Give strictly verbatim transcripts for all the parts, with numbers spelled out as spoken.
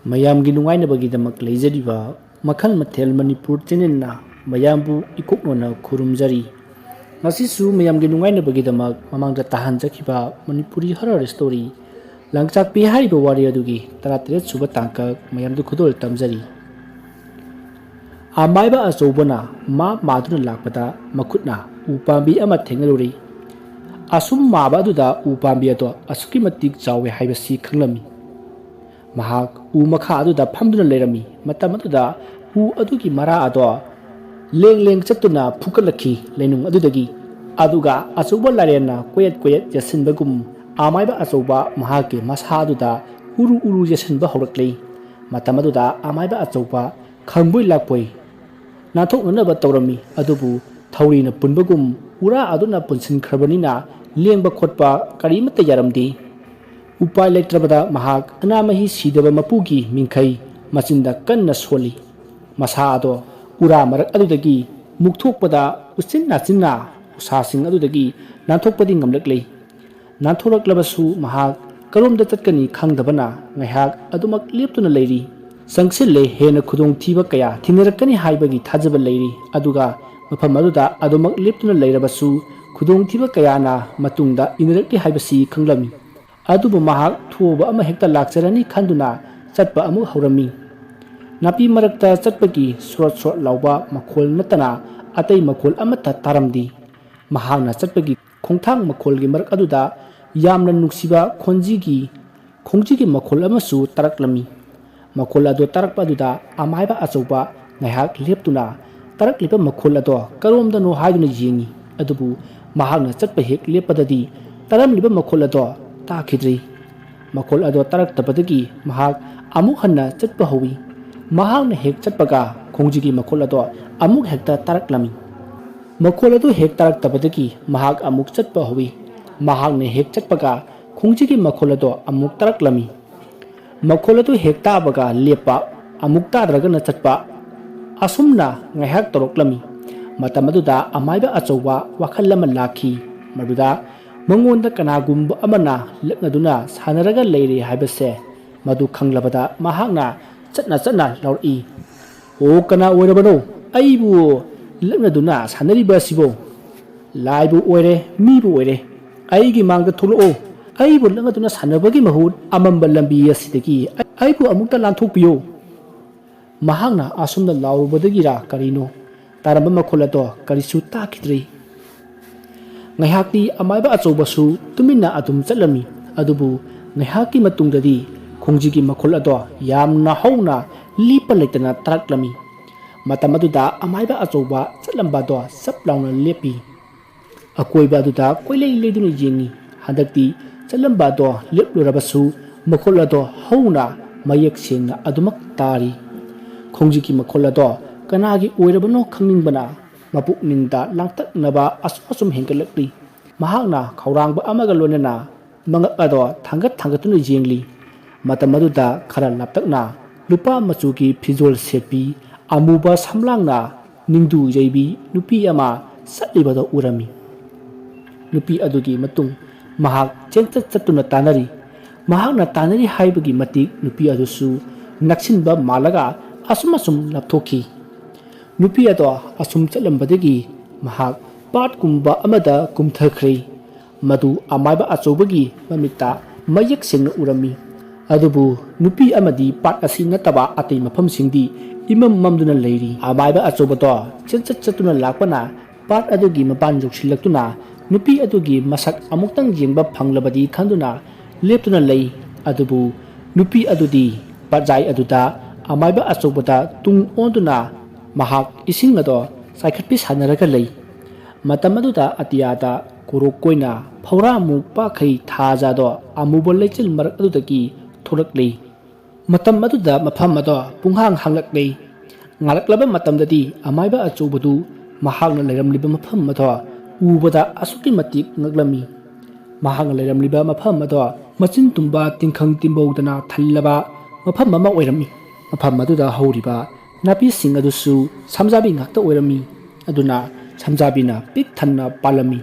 ꯃꯌꯥꯝꯒꯤ ꯅꯨꯡꯉꯥꯏꯅꯕꯒꯤꯗꯃꯛ ꯂꯩꯖꯔꯤꯕ ꯃꯈꯜ ꯃꯊꯦꯜ ꯃꯅꯤꯄꯨꯔ ꯆꯦꯅꯦꯜꯅ ꯃꯌꯥꯝꯕꯨ ꯏꯀꯣꯛꯅꯣꯅ ꯈꯨꯔꯨꯝꯖꯔꯤ꯫ ꯉꯁꯤꯁꯨ ꯃꯌꯥꯝꯒꯤ ꯅꯨꯡꯉꯥꯏꯅꯕꯒꯤꯗꯃꯛ ꯃꯃꯥꯡꯗ ꯇꯥꯍꯟꯖꯈꯤꯕ ꯃꯅꯤꯄꯨꯔꯤ ꯍꯣꯔꯔ ꯁ꯭ꯇꯣꯔꯤ ꯂꯪꯆꯥꯛꯄꯤ ꯍꯥꯏꯔꯤꯕ ꯋꯥꯔꯤ ꯑꯗꯨꯒꯤ ꯇꯔꯥꯇꯔꯦꯠ ꯁꯨꯕ ꯇꯥꯡꯀꯛ ꯃꯌꯥꯝꯗ ꯈꯨꯗꯣꯜ ꯇꯝꯖꯔꯤ꯫ ꯑꯃꯥꯏꯕ ꯑꯆꯧꯕꯅ ꯃꯥ ꯃꯥꯗꯨꯅ ꯂꯥꯛꯄꯗ ꯃꯈꯨꯠꯅ ꯎ ꯄꯥꯝꯕꯤ ꯑꯃ ꯊꯦꯡꯅꯔꯨꯔꯦ꯫ ꯑꯁꯨꯝ ꯃꯥꯕ ꯑꯗꯨꯗ ꯎ ꯄꯥꯝꯕꯤ ꯑꯗꯣ ꯑꯁꯨꯛꯀꯤ ꯃꯇꯤꯛ ꯆꯥꯎꯋꯦ ꯍꯥꯏꯕꯁꯤ ꯈꯪꯂꯝꯃꯤ꯫ ꯃꯍꯥꯛ ꯎ ꯃꯈꯥ ꯑꯗꯨꯗ ꯐꯝꯗꯨꯅ ꯂꯩꯔꯝꯃꯤ꯫ ꯃꯇꯝ ꯑꯗꯨꯗ ꯎ ꯑꯗꯨꯒꯤ ꯃꯔꯥ ꯑꯗꯣ ꯂꯦꯡ ꯂꯦꯡ ꯆꯠꯇꯨꯅ ꯐꯨꯒꯠꯂꯛꯈꯤ ꯂꯩꯅꯨꯡ ꯑꯗꯨꯗꯒꯤ꯫ ꯑꯗꯨꯒ ꯑꯆꯧꯕ ꯂꯥꯏꯔꯦꯟꯅ ꯀꯣꯌꯦꯠ ꯀꯣꯌꯦꯠ ꯌꯦꯠꯁꯤꯟꯕꯒꯨꯝ ꯑꯃꯥꯏꯕ ꯑꯆꯧꯕ ꯃꯍꯥꯛꯀꯤ ꯃꯁꯥ ꯑꯗꯨꯗ ꯎꯔꯨ ꯎꯔꯨ ꯌꯦꯠꯁꯤꯟꯕ ꯍꯧꯔꯛꯂꯤ꯫ ꯃꯇꯝ ꯑꯗꯨꯗ ꯑꯃꯥꯏꯕ ꯑꯆꯧꯕ ꯈꯪꯕꯣꯏ ꯂꯥꯛꯄꯣꯏ ꯅꯥꯟꯊꯣꯛꯅꯅꯕ ꯇꯧꯔꯝꯃꯤ꯫ ꯑꯗꯨꯕꯨ ꯊꯧꯔꯤꯅ ꯄꯨꯟꯕꯒꯨꯝ ꯎꯔꯥ ꯑꯗꯨꯅ ꯄꯨꯟꯁꯤꯟꯈ꯭ꯔꯕꯅꯤꯅ ꯂꯦꯡꯕ ꯈꯣꯠꯄ ꯀꯔꯤꯃꯠꯇ ꯌꯥꯔꯝꯗꯦ꯫ ꯎꯄꯥꯏ ꯂꯩꯇ꯭ꯔꯕꯗ ꯃꯍꯥꯛ ꯑꯅꯥ ꯃꯍꯤ ꯁꯤꯗꯕ ꯃꯄꯨꯒꯤ ꯃꯤꯡꯈꯩ ꯃꯆꯤꯟꯗ ꯀꯟꯅ ꯁꯣꯜꯂꯤ꯫ ꯃꯁꯥ ꯑꯗꯣ ꯎꯔꯥ ꯃꯔꯛ ꯑꯗꯨꯗꯒꯤ ꯃꯨꯛꯊꯣꯛꯄꯗ ꯎꯆꯤꯟ ꯅꯥꯆꯤꯟꯅ ꯎꯁꯥꯁꯤꯡ ꯑꯗꯨꯗꯒꯤ ꯅꯥꯟꯊꯣꯛꯄꯗꯤ ꯉꯝꯂꯛꯂꯦ꯫ ꯅꯥꯟꯊꯣꯔꯛꯂꯕꯁꯨ ꯃꯍꯥꯛ ꯀꯔꯣꯝꯗ ꯆꯠꯀꯅꯤ ꯈꯪꯗꯕꯅ ꯉꯥꯏꯍꯥꯛ ꯑꯗꯨꯃꯛ ꯂꯦꯞꯇꯨꯅ ꯂꯩꯔꯤ꯫ ꯆꯪꯁꯤꯜꯂꯦ, ꯍꯦꯟꯅ ꯈꯨꯗꯣꯡꯊꯤꯕ ꯀꯌꯥ ꯊꯦꯡꯅꯔꯛꯀꯅꯤ ꯍꯥꯏꯕꯒꯤ ꯊꯥꯖꯕ ꯂꯩꯔꯤ꯫ ꯑꯗꯨꯒ ꯃꯐꯝ ꯑꯗꯨꯗ ꯑꯗꯨꯃꯛ ꯂꯦꯞꯇꯨꯅ ꯂꯩꯔꯕꯁꯨ ꯈꯨꯗꯣꯡꯊꯤꯕ ꯀꯌꯥꯅ ꯃꯇꯨꯡꯗ ꯏꯟꯅꯔꯛꯂꯤ ꯍꯥꯏꯕꯁꯤ ꯈꯪꯂꯝꯃꯤ꯫ ꯑꯗꯨꯕꯨ ꯃꯍꯥꯛ ꯊꯨꯕ ꯑꯃ ꯍꯦꯛꯇ ꯂꯥꯛꯆꯔꯅꯤ ꯈꯟꯗꯨꯅ ꯆꯠꯄ ꯑꯃꯨꯛ ꯍꯧꯔꯝꯃꯤ꯫ ꯅꯥꯄꯤ ꯃꯔꯛꯇ ꯆꯠꯄꯒꯤ ꯁ꯭ꯔꯣꯠ ꯁ꯭ꯔꯣꯠ ꯂꯥꯎꯕ ꯃꯈꯣꯜ ꯅꯠꯇꯅ ꯑꯇꯩ ꯃꯈꯣꯜ ꯑꯃꯠꯇ ꯇꯥꯔꯝꯗꯦ꯫ ꯃꯍꯥꯛꯅ ꯆꯠꯄꯒꯤ ꯈꯣꯡꯊꯥꯡ ꯃꯈꯣꯜꯒꯤ ꯃꯔꯛ ꯑꯗꯨꯗ ꯌꯥꯝꯅ ꯅꯨꯡꯁꯤꯕ ꯈꯣꯟꯖꯤꯒꯤ, ꯈꯣꯡꯖꯤꯒꯤ ꯃꯈꯣꯜ ꯑꯃꯁꯨ ꯇꯥꯔꯛꯂꯝꯃꯤ꯫ ꯃꯈꯣꯜ ꯑꯗꯨ ꯇꯥꯔꯛꯄ ꯑꯗꯨꯗ ꯑꯃꯥꯏꯕ ꯑꯆꯧꯕ ꯉꯥꯏꯍꯥꯛ ꯂꯦꯞꯇꯨꯅ ꯇꯥꯔꯛꯂꯤꯕ ꯃꯈꯣꯜ ꯑꯗꯣ ꯀꯔꯣꯝꯗꯅꯣ ꯍꯥꯏꯗꯨꯅ ꯌꯦꯡꯉꯤ꯫ ꯑꯗꯨꯕꯨ ꯃꯍꯥꯛꯅ ꯆꯠꯄ ꯍꯦꯛ ꯂꯦꯞꯄꯗꯗꯤ ꯇꯥꯔꯝꯂꯤꯕ ꯃꯈꯣꯜ ꯑꯗꯣ ꯇꯥꯈꯤꯗ꯭ꯔꯤ꯫ ꯃꯈꯣꯜ ꯑꯗꯣ ꯇꯥꯔꯛꯇꯕꯗꯒꯤ ꯃꯍꯥꯛ ꯑꯃꯨꯛ ꯍꯟꯅ ꯆꯠꯄ ꯍꯧꯏ꯫ ꯃꯍꯥꯛꯅ ꯍꯦꯛ ꯆꯠꯄꯒ ꯈꯣꯡꯖꯤꯒꯤ ꯃꯈꯣꯜ ꯑꯗꯣ ꯑꯃꯨꯛ ꯍꯦꯛꯇ ꯇꯥꯔꯛꯂꯝꯃꯤ꯫ ꯃꯈꯣꯜ ꯑꯗꯨ ꯍꯦꯛ ꯇꯥꯔꯛꯇꯕꯗꯒꯤ ꯃꯍꯥꯛ ꯑꯃꯨꯛ ꯆꯠꯄ ꯍꯧꯏ꯫ ꯃꯍꯥꯛꯅ ꯍꯦꯛ ꯆꯠꯄꯒ ꯈꯣꯡꯖꯤꯒꯤ ꯃꯈꯣꯜ ꯑꯗꯣ ꯑꯃꯨꯛ ꯇꯥꯔꯛꯂꯝꯃꯤ꯫ ꯃꯈꯣꯜ ꯑꯗꯨ ꯍꯦꯛ ꯇꯥꯕꯒ ꯂꯦꯞꯄ, ꯑꯃꯨꯛ ꯇꯥꯗ꯭ꯔꯒꯅ ꯆꯠꯄ, ꯑꯁꯨꯝꯅ ꯉꯥꯏꯍꯥꯛ ꯇꯧꯔꯛꯂꯝꯃꯤ꯫ ꯃꯇꯝ ꯑꯗꯨꯗ ꯑꯃꯥꯏꯕ ꯑꯆꯧꯕ ꯋꯥꯈꯜ ꯑꯃ ꯂꯥꯛꯈꯤ꯫ ꯃꯗꯨꯗ ꯃꯉꯣꯟꯗ ꯀꯅꯥꯒꯨꯝꯕ ꯑꯃꯅ ꯂꯛꯅꯗꯨꯅ ꯁꯥꯟꯅꯔꯒ ꯂꯩꯔꯦ ꯍꯥꯏꯕꯁꯦ ꯃꯗꯨ ꯈꯪꯂꯕꯗ ꯃꯍꯥꯛꯅ ꯆꯠꯅ ꯆꯠꯅ ꯂꯥꯎꯔꯛꯏ, "ꯑꯣ, ꯀꯅꯥ ꯑꯣꯏꯔꯕꯅꯣ ꯑꯩꯕꯨ ꯂꯛꯅꯗꯨꯅ ꯁꯥꯟꯅꯔꯤꯕ ꯑꯁꯤꯕꯣ? ꯂꯥꯏꯕꯨ ꯑꯣꯏꯔꯦ, ꯃꯤꯕꯨ ꯑꯣꯏꯔꯦ, ꯑꯩꯒꯤ ꯃꯥꯡꯗ ꯊꯣꯛꯂꯛꯑꯣ꯫ ꯑꯩꯕꯨ ꯂꯛꯅꯗꯨꯅ ꯁꯥꯟꯅꯕꯒꯤ ꯃꯍꯨꯠ ꯑꯃꯝꯕ ꯂꯝꯕꯤ ꯑꯁꯤꯗꯒꯤ ꯑꯩꯕꯨ ꯑꯃꯨꯛꯇ ꯂꯥꯟꯊꯣꯛꯄꯤꯌꯨ"꯫ ꯃꯍꯥꯛꯅ ꯑꯁꯨꯝꯅ ꯂꯥꯎꯔꯨꯕꯗꯒꯤꯔ ꯀꯔꯤꯅꯣ, ꯇꯥꯔꯝꯕ ꯃꯈꯣꯜ ꯑꯗꯣ ꯀꯔꯤꯁꯨ ꯇꯥꯈꯤꯗ꯭ꯔꯦ꯫ ꯉꯥꯏꯍꯥꯛꯇꯤ ꯑꯃꯥꯏꯕ ꯑꯆꯧꯕꯁꯨ ꯇꯨꯃꯤꯟꯅ ꯑꯗꯨꯝ ꯆꯠꯂꯝꯃꯤ꯫ ꯑꯗꯨꯕꯨ ꯉꯥꯏꯍꯥꯛꯀꯤ ꯃꯇꯨꯡꯗꯗꯤ ꯈꯣꯡꯖꯤꯒꯤ ꯃꯈꯣꯜ ꯑꯗꯣ ꯌꯥꯝꯅ ꯍꯧꯅ ꯂꯦꯞꯄ ꯂꯩꯇꯅ ꯇꯥꯔꯛꯂꯝꯃꯤ꯫ ꯃꯇꯝ ꯑꯗꯨꯗ ꯑꯃꯥꯏꯕ ꯑꯆꯧꯕ ꯆꯠꯂꯝꯕ ꯑꯗꯣ ꯆꯞ ꯂꯥꯎꯅ ꯂꯦꯞꯄꯤ꯫ ꯑꯀꯣꯏꯕ ꯑꯗꯨꯗ ꯀꯣꯏꯂꯩ ꯂꯩꯗꯨꯅ ꯌꯦꯡꯉꯤ꯫ ꯍꯟꯗꯛꯇꯤ ꯆꯠꯂꯝꯕ ꯑꯗꯣ ꯂꯦꯞꯂꯨꯔꯕꯁꯨ ꯃꯈꯣꯜ ꯑꯗꯣ ꯍꯧꯅ ꯃꯌꯦꯛ ꯁꯦꯡꯅ ꯑꯗꯨꯃꯛ ꯇꯥꯔꯤ꯫ ꯈꯣꯡꯖꯤꯛꯀꯤ ꯃꯈꯣꯜ ꯑꯗꯣ ꯀꯅꯥꯒꯤ ꯑꯣꯏꯔꯕꯅꯣ ꯈꯪꯅꯤꯡꯕꯅ ꯃꯄꯨꯛꯅꯤꯡꯗ ꯂꯥꯡꯇꯛꯅꯕ ꯑꯁꯨꯝ ꯑꯁꯨꯝ ꯍꯦꯟꯒꯠꯂꯛꯂꯤ꯫ ꯃꯍꯥꯛꯅ ꯈꯧꯔꯥꯡꯕ ꯑꯃꯒ ꯂꯣꯏꯅꯅ ꯃꯉꯛ ꯑꯗꯣ ꯊꯥꯡꯒꯠ ꯊꯥꯡꯒꯠꯇꯨꯅ ꯌꯦꯡꯂꯤ꯫ ꯃꯇꯝ ꯑꯗꯨꯗ ꯈꯔ ꯂꯥꯞꯇꯛꯅ ꯂꯨꯄꯥ ꯃꯆꯨꯒꯤ ꯐꯤꯖꯣꯜ ꯁꯦꯠꯄꯤ, ꯑꯃꯨꯕ ꯁꯝꯂꯥꯡꯅ ꯅꯤꯡꯗꯨ ꯌꯩꯕꯤ ꯅꯨꯄꯤ ꯑꯃ ꯆꯠꯂꯤꯕꯗꯨ ꯎꯔꯝꯃꯤ꯫ ꯅꯨꯄꯤ ꯑꯗꯨꯒꯤ ꯃꯇꯨꯡ ꯃꯍꯥꯛ ꯆꯦꯟꯆꯠ ꯆꯠꯇꯨꯅ ꯇꯥꯟꯅꯔꯤ꯫ ꯃꯍꯥꯛꯅ ꯇꯥꯟꯅꯔꯤ ꯍꯥꯏꯕꯒꯤ ꯃꯇꯤꯛ ꯅꯨꯄꯤ ꯑꯗꯨꯁꯨ ꯅꯛꯁꯤꯟꯕ ꯃꯥꯜꯂꯒ ꯑꯁꯨꯝ ꯑꯁꯨꯝ ꯂꯥꯞꯊꯣꯛꯈꯤ꯫ ꯅꯨꯄꯤ ꯑꯗꯣ ꯑꯁꯨꯝ ꯆꯠꯂꯝꯕꯗꯒꯤ ꯃꯍꯥꯛ ꯄꯥꯠꯀꯨꯝꯕ ꯑꯃꯗ ꯀꯨꯝꯊꯈ꯭ꯔꯦ꯫ ꯃꯗꯨ ꯑꯃꯥꯏꯕ ꯑꯆꯧꯕꯒꯤ ꯃꯃꯤꯠꯇ ꯃꯌꯦꯛ ꯁꯦꯡꯅ ꯎꯔꯝꯃꯤ꯫ ꯑꯗꯨꯕꯨ ꯅꯨꯄꯤ ꯑꯃꯗꯤ ꯄꯥꯠ ꯑꯁꯤ ꯅꯠꯇꯕ ꯑꯇꯩ ꯃꯐꯝꯁꯤꯡꯗꯤ ꯏꯃꯝ ꯃꯝꯗꯨꯅ ꯂꯩꯔꯤ꯫ ꯑꯃꯥꯏꯕ ꯑꯆꯧꯕꯗꯣ ꯆꯦꯟꯆꯠ ꯆꯠꯇꯨꯅ ꯂꯥꯛꯄꯅ ꯄꯥꯠ ꯑꯗꯨꯒꯤ ꯃꯄꯥꯟ ꯌꯧꯁꯤꯜꯂꯛꯇꯨꯅ ꯅꯨꯄꯤ ꯑꯗꯨꯒꯤ ꯃꯁꯛ ꯑꯃꯨꯛꯇꯪ ꯌꯦꯡꯕ ꯐꯪꯂꯕꯗꯤ ꯈꯟꯗꯨꯅ ꯂꯦꯞꯇꯨꯅ ꯂꯩ꯫ ꯑꯗꯨꯕꯨ ꯅꯨꯄꯤ ꯑꯗꯨꯗꯤ ꯄꯥꯠꯌꯥꯏ ꯑꯗꯨꯗ ꯑꯃꯥꯏꯕ ꯑꯆꯧꯕꯗ ꯇꯨꯡ ꯑꯣꯟꯗꯨꯅ ꯃꯍꯥꯛ ꯏꯁꯤꯡ ꯑꯗꯣ ꯆꯥꯏꯈꯠꯄꯤ ꯁꯥꯟꯅꯔꯒ ꯂꯩ꯫ ꯃꯇꯝ ꯑꯗꯨꯗ ꯑꯇꯤꯌꯥꯗ ꯀꯣꯔꯣꯛ ꯀꯣꯏꯅ ꯐꯧꯔꯥꯃꯨꯛ ꯄꯥꯛꯈꯩ ꯊꯥꯖꯥꯗꯣ ꯑꯃꯨꯕ ꯂꯩꯆꯤꯜ ꯃꯔꯛ ꯑꯗꯨꯗꯒꯤ ꯊꯣꯛꯂꯛꯂꯤ꯫ ꯃꯇꯝ ꯑꯗꯨꯗ ꯃꯐꯝ ꯑꯗꯣ ꯄꯨꯡꯍꯥꯡ ꯍꯥꯡꯂꯛꯂꯤ꯫ ꯉꯥꯜꯂꯛꯂꯕ ꯃꯇꯝꯗꯗꯤ ꯑꯃꯥꯏꯕ ꯑꯆꯧꯕꯗꯨ ꯃꯍꯥꯛꯅ ꯂꯩꯔꯝꯂꯤꯕ ꯃꯐꯝ ꯑꯗꯣ ꯎꯕꯗ ꯑꯁꯨꯛꯀꯤ ꯃꯇꯤꯛ ꯉꯛꯂꯝꯃꯤ꯫ ꯃꯍꯥꯛꯅ ꯂꯩꯔꯝꯂꯤꯕ ꯃꯐꯝ ꯑꯗꯣ ꯃꯆꯤꯟ ꯇꯨꯝꯕ ꯇꯤꯡꯈꯪ ꯇꯤꯝꯕꯧꯗꯅ ꯊꯜꯂꯕ ꯃꯐꯝ ꯑꯃ ꯑꯣꯏꯔꯝꯃꯤ꯫ ꯃꯐꯝ ꯑꯗꯨꯗ ꯍꯧꯔꯤꯕ ꯅꯥꯄꯤꯁꯤꯡ ꯑꯗꯨꯁꯨ ꯁꯝꯖꯥꯕꯤ ꯉꯥꯛꯇ ꯑꯣꯏꯔꯝꯃꯤ꯫ ꯑꯗꯨꯅ ꯁꯝꯖꯥꯕꯤꯅ ꯄꯤꯛ ꯊꯟꯅ ꯄꯥꯜꯂꯝꯃꯤ꯫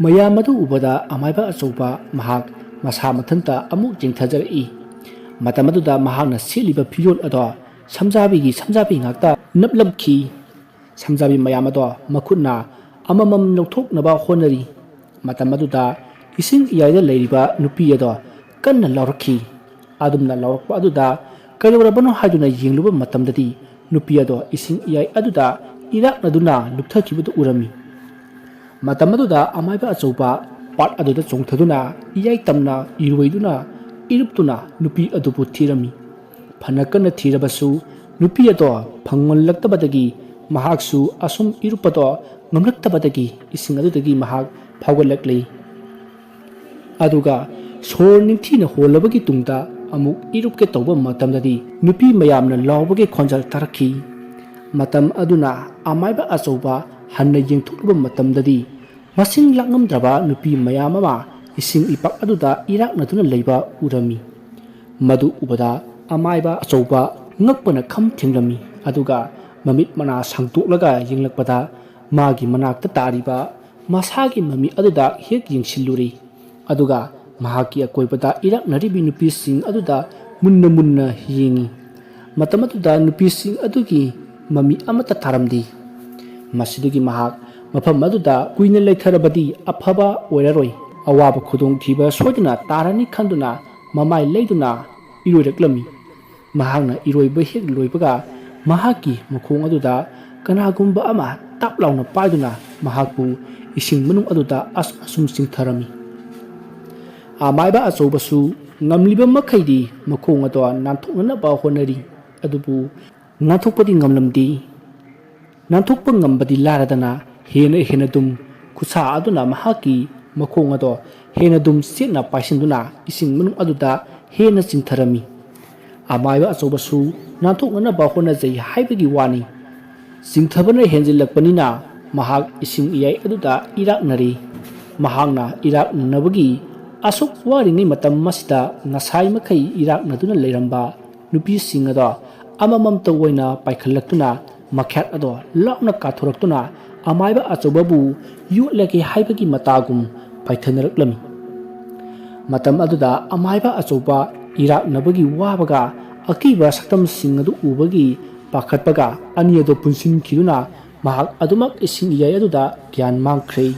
ꯃꯌꯥꯝ ꯑꯗꯨ ꯎꯕꯗ ꯑꯃꯥꯏꯕ ꯑꯆꯧꯕ ꯃꯍꯥꯛ ꯃꯁꯥ ꯃꯊꯟꯇ ꯑꯃꯨꯛ ꯆꯤꯡꯊꯖꯔꯛꯏ꯫ ꯃꯇꯝ ꯑꯗꯨꯗ ꯃꯍꯥꯛꯅ ꯁꯦꯠꯂꯤꯕ ꯐꯤꯖꯣꯜ ꯑꯗꯣ ꯁꯝꯖꯥꯕꯤꯒꯤ ꯁꯝꯖꯥꯕꯤ ꯉꯥꯛꯇ ꯅꯞꯂꯝꯈꯤ꯫ ꯁꯝꯖꯥꯕꯤ ꯃꯌꯥꯝ ꯑꯗꯣ ꯃꯈꯨꯠꯅ ꯑꯃꯃꯝ ꯂꯧꯊꯣꯛꯅꯕ ꯍꯣꯠꯅꯔꯤ꯫ ꯃꯇꯝ ꯑꯗꯨꯗ ꯏꯁꯤꯡ ꯏꯌꯥꯏꯗ ꯂꯩꯔꯤꯕ ꯅꯨꯄꯤ ꯑꯗꯣ ꯀꯟꯅ ꯂꯥꯎꯔꯛꯈꯤ꯫ ꯑꯗꯨꯝꯅ ꯂꯥꯎꯔꯛꯄ ꯑꯗꯨꯗ ꯀꯩꯗꯧꯔꯕꯅꯣ ꯍꯥꯏꯗꯨꯅ ꯌꯦꯡꯂꯨꯕ ꯃꯇꯝꯗꯗꯤ ꯅꯨꯄꯤ ꯑꯗꯣ ꯏꯁꯤꯡ ꯏꯌꯥꯏ ꯑꯗꯨꯗ ꯏꯔꯥꯛꯅꯗꯨꯅ ꯂꯨꯞꯊꯈꯤꯕꯗꯨ ꯎꯔꯝꯃꯤ꯫ ꯃꯇꯝ ꯑꯗꯨꯗ ꯑꯃꯥꯏꯕ ꯑꯆꯧꯕ ꯄꯥꯠ ꯑꯗꯨꯗ ꯆꯣꯡꯊꯗꯨꯅ ꯏꯌꯥꯏ ꯇꯝꯅ ꯏꯔꯣꯏꯗꯨꯅ ꯏꯔꯨꯞꯇꯨꯅ ꯅꯨꯄꯤ ꯑꯗꯨꯕꯨ ꯊꯤꯔꯝꯃꯤ꯫ ꯐꯅ ꯀꯟꯅ ꯊꯤꯔꯕꯁꯨ ꯅꯨꯄꯤ ꯑꯗꯣ ꯐꯪꯂꯛꯇꯕꯗꯒꯤ ꯃꯍꯥꯛꯁꯨ ꯑꯁꯨꯝ ꯏꯔꯨꯞꯄꯗꯣ ꯉꯝꯂꯛꯇꯕꯗꯒꯤ ꯏꯁꯤꯡ ꯑꯗꯨꯗꯒꯤ ꯃꯍꯥꯛ ꯐꯥꯎꯒꯠꯂꯛꯂꯤ꯫ ꯑꯗꯨꯒ ꯁꯣꯔ ꯅꯤꯡꯊꯤꯅ ꯍꯣꯜꯂꯕꯒꯤ ꯇꯨꯡꯗ ꯑꯃꯨꯛ ꯏꯔꯨꯞꯀꯦ ꯇꯧꯕ ꯃꯇꯝꯗꯗꯤ ꯅꯨꯄꯤ ꯃꯌꯥꯝꯅ ꯂꯥꯎꯕꯒꯤ ꯈꯣꯟꯖꯦꯜ ꯇꯥꯔꯛꯈꯤ꯫ ꯃꯇꯝ ꯑꯗꯨꯅ ꯑꯃꯥꯏꯕ ꯑꯆꯧꯕ ꯍꯟꯅ ꯌꯦꯡꯊꯣꯛꯂꯨꯕ ꯃꯇꯝꯗꯗꯤ ꯃꯁꯤꯡ ꯂꯥꯛꯉꯝꯗ꯭ꯔꯕ ꯅꯨꯄꯤ ꯃꯌꯥꯝ ꯑꯃ ꯏꯁꯤꯡ ꯏꯄꯥꯛ ꯑꯗꯨꯗ ꯏꯔꯥꯛꯅꯗꯨꯅ ꯂꯩꯕ ꯎꯔꯝꯃꯤ꯫ ꯃꯗꯨ ꯎꯕꯗ ꯑꯃꯥꯏꯕ ꯑꯆꯧꯕ ꯉꯛꯄꯅ ꯈꯝ ꯊꯦꯡꯂꯝꯃꯤ꯫ ꯑꯗꯨꯒ ꯃꯃꯤꯠ ꯃꯅꯥ ꯁꯥꯡꯗꯣꯛꯂꯒ ꯌꯦꯡꯂꯛꯄꯗ ꯃꯥꯒꯤ ꯃꯅꯥꯛꯇ ꯇꯥꯔꯤꯕ ꯃꯁꯥꯒꯤ ꯃꯃꯤ ꯑꯗꯨꯗ ꯍꯦꯛ ꯌꯦꯡꯁꯤꯜꯂꯨꯔꯦ꯫ ꯑꯗꯨꯒ ꯃꯍꯥꯛꯀꯤ ꯑꯀꯣꯏꯕꯗ ꯏꯔꯥꯛꯅꯔꯤꯕꯤ ꯅꯨꯄꯤꯁꯤꯡ ꯑꯗꯨꯗ ꯃꯨꯟꯅ ꯃꯨꯟꯅ ꯌꯦꯡꯉꯤ꯫ ꯃꯇꯝ ꯑꯗꯨꯗ ꯅꯨꯄꯤꯁꯤꯡ ꯑꯗꯨꯒꯤ ꯃꯃꯤ ꯑꯃꯠꯇ ꯇꯥꯔꯝꯗꯦ꯫ ꯃꯁꯤꯗꯒꯤ ꯃꯍꯥꯛ ꯃꯐꯝ ꯑꯗꯨꯗ ꯀꯨꯏꯅ ꯂꯩꯊꯔꯕꯗꯤ ꯑꯐꯕ ꯑꯣꯏꯔꯔꯣꯏ, ꯑꯋꯥꯕ ꯈꯨꯗꯣꯡꯊꯤꯕ ꯁꯣꯏꯗꯅ ꯇꯥꯔꯅꯤ ꯈꯟꯗꯨꯅ ꯃꯃꯥꯏ ꯂꯩꯗꯨꯅ ꯏꯔꯣꯏꯔꯛꯂꯝꯃꯤ꯫ ꯃꯍꯥꯛꯅ ꯏꯔꯣꯏꯕ ꯍꯦꯛ ꯂꯣꯏꯕꯒ ꯃꯍꯥꯛꯀꯤ ꯃꯈꯣꯡ ꯑꯗꯨꯗ ꯀꯅꯥꯒꯨꯝꯕ ꯑꯃ ꯇꯥꯞ ꯂꯥꯎꯅ ꯄꯥꯏꯗꯨꯅ ꯃꯍꯥꯛꯄꯨ ꯏꯁꯤꯡ ꯃꯅꯨꯡ ꯑꯗꯨꯗ ꯑꯁꯨꯝ ꯑꯁꯨꯝ ꯆꯤꯡꯊꯔꯝꯃꯤ꯫ ꯑꯃꯥꯏꯕ ꯑꯆꯧꯕꯁꯨ ꯉꯝꯂꯤꯕ ꯃꯈꯩꯗꯤ ꯃꯈꯣꯡ ꯑꯗꯣ ꯅꯥꯟꯊꯣꯛꯅꯅꯕ ꯍꯣꯠꯅꯔꯤ, ꯑꯗꯨꯕꯨ ꯅꯥꯟꯊꯣꯛꯄꯗꯤ ꯉꯝꯂꯝꯗꯦ꯫ ꯅꯥꯟꯊꯣꯛꯄ ꯉꯝꯕꯗꯤ ꯂꯥꯏꯔꯗꯅ ꯍꯦꯟꯅ ꯍꯦꯟꯅ ꯗꯨꯝ ꯈꯨꯠꯁꯥ ꯑꯗꯨꯅ ꯃꯍꯥꯛꯀꯤ ꯃꯈꯣꯡ ꯑꯗꯣ ꯍꯦꯟꯅ ꯗꯨꯝ ꯆꯦꯠꯅ ꯄꯥꯏꯁꯤꯟꯗꯨꯅ ꯏꯁꯤꯡ ꯃꯅꯨꯡ ꯑꯗꯨꯗ ꯍꯦꯟꯅ ꯆꯤꯡꯊꯔꯝꯃꯤ꯫ ꯑꯃꯥꯏꯕ ꯑꯆꯧꯕꯁꯨ ꯅꯥꯟꯊꯣꯛꯅꯅꯕ ꯍꯣꯠꯅꯖꯩ ꯍꯥꯏꯕꯒꯤ ꯋꯥꯅꯤ꯫ ꯆꯤꯡꯊꯕꯅ ꯍꯦꯟꯖꯤꯜꯂꯛꯄꯅꯤꯅ ꯃꯍꯥꯛ ꯏꯁꯤꯡ ꯏꯌꯥꯏ ꯑꯗꯨꯗ ꯏꯔꯥꯛꯅꯔꯤ꯫ ꯃꯍꯥꯛꯅ ꯏꯔꯥꯛꯅꯅꯕꯒꯤ ꯑꯁꯨꯛ ꯋꯥꯔꯤꯉꯩ ꯃꯇꯝ ꯑꯁꯤꯗ ꯉꯁꯥꯏ ꯃꯈꯩ ꯏꯔꯥꯛꯅꯗꯨꯅ ꯂꯩꯔꯝꯕ ꯅꯨꯄꯤꯁꯤꯡ ꯑꯗꯣ ꯑꯃꯃꯝꯇ ꯑꯣꯏꯅ ꯄꯥꯏꯈꯠꯂꯛꯇꯨꯅ ꯃꯈ꯭ꯌꯥꯠ ꯑꯗꯣ ꯂꯥꯞꯅ ꯀꯥꯊꯣꯔꯛꯇꯨꯅ ꯑꯃꯥꯏꯕ ꯑꯆꯧꯕꯕꯨ ꯌꯣꯠꯂꯒꯦ ꯍꯥꯏꯕꯒꯤ ꯃꯇꯥꯒꯨꯝ ꯄꯥꯏꯊꯅꯔꯛꯂꯝꯃꯤ꯫ ꯃꯇꯝ ꯑꯗꯨꯗ ꯑꯃꯥꯏꯕ ꯑꯆꯧꯕ ꯏꯔꯥꯛꯅꯕꯒꯤ ꯋꯥꯕꯒ ꯑꯀꯤꯕ ꯁꯛꯇꯝꯁꯤꯡ ꯑꯗꯨ ꯎꯕꯒꯤ ꯄꯥꯈꯠꯄꯒ ꯑꯅꯤ ꯑꯗꯨ ꯄꯨꯟꯁꯤꯟꯈꯤꯗꯨꯅ ꯃꯍꯥꯛ ꯑꯗꯨꯃꯛ ꯏꯁꯤꯡ ꯏꯌꯥꯏ ꯑꯗꯨꯗ ꯒ꯭ꯌꯥꯟ ꯃꯥꯡꯈ꯭ꯔꯦ꯫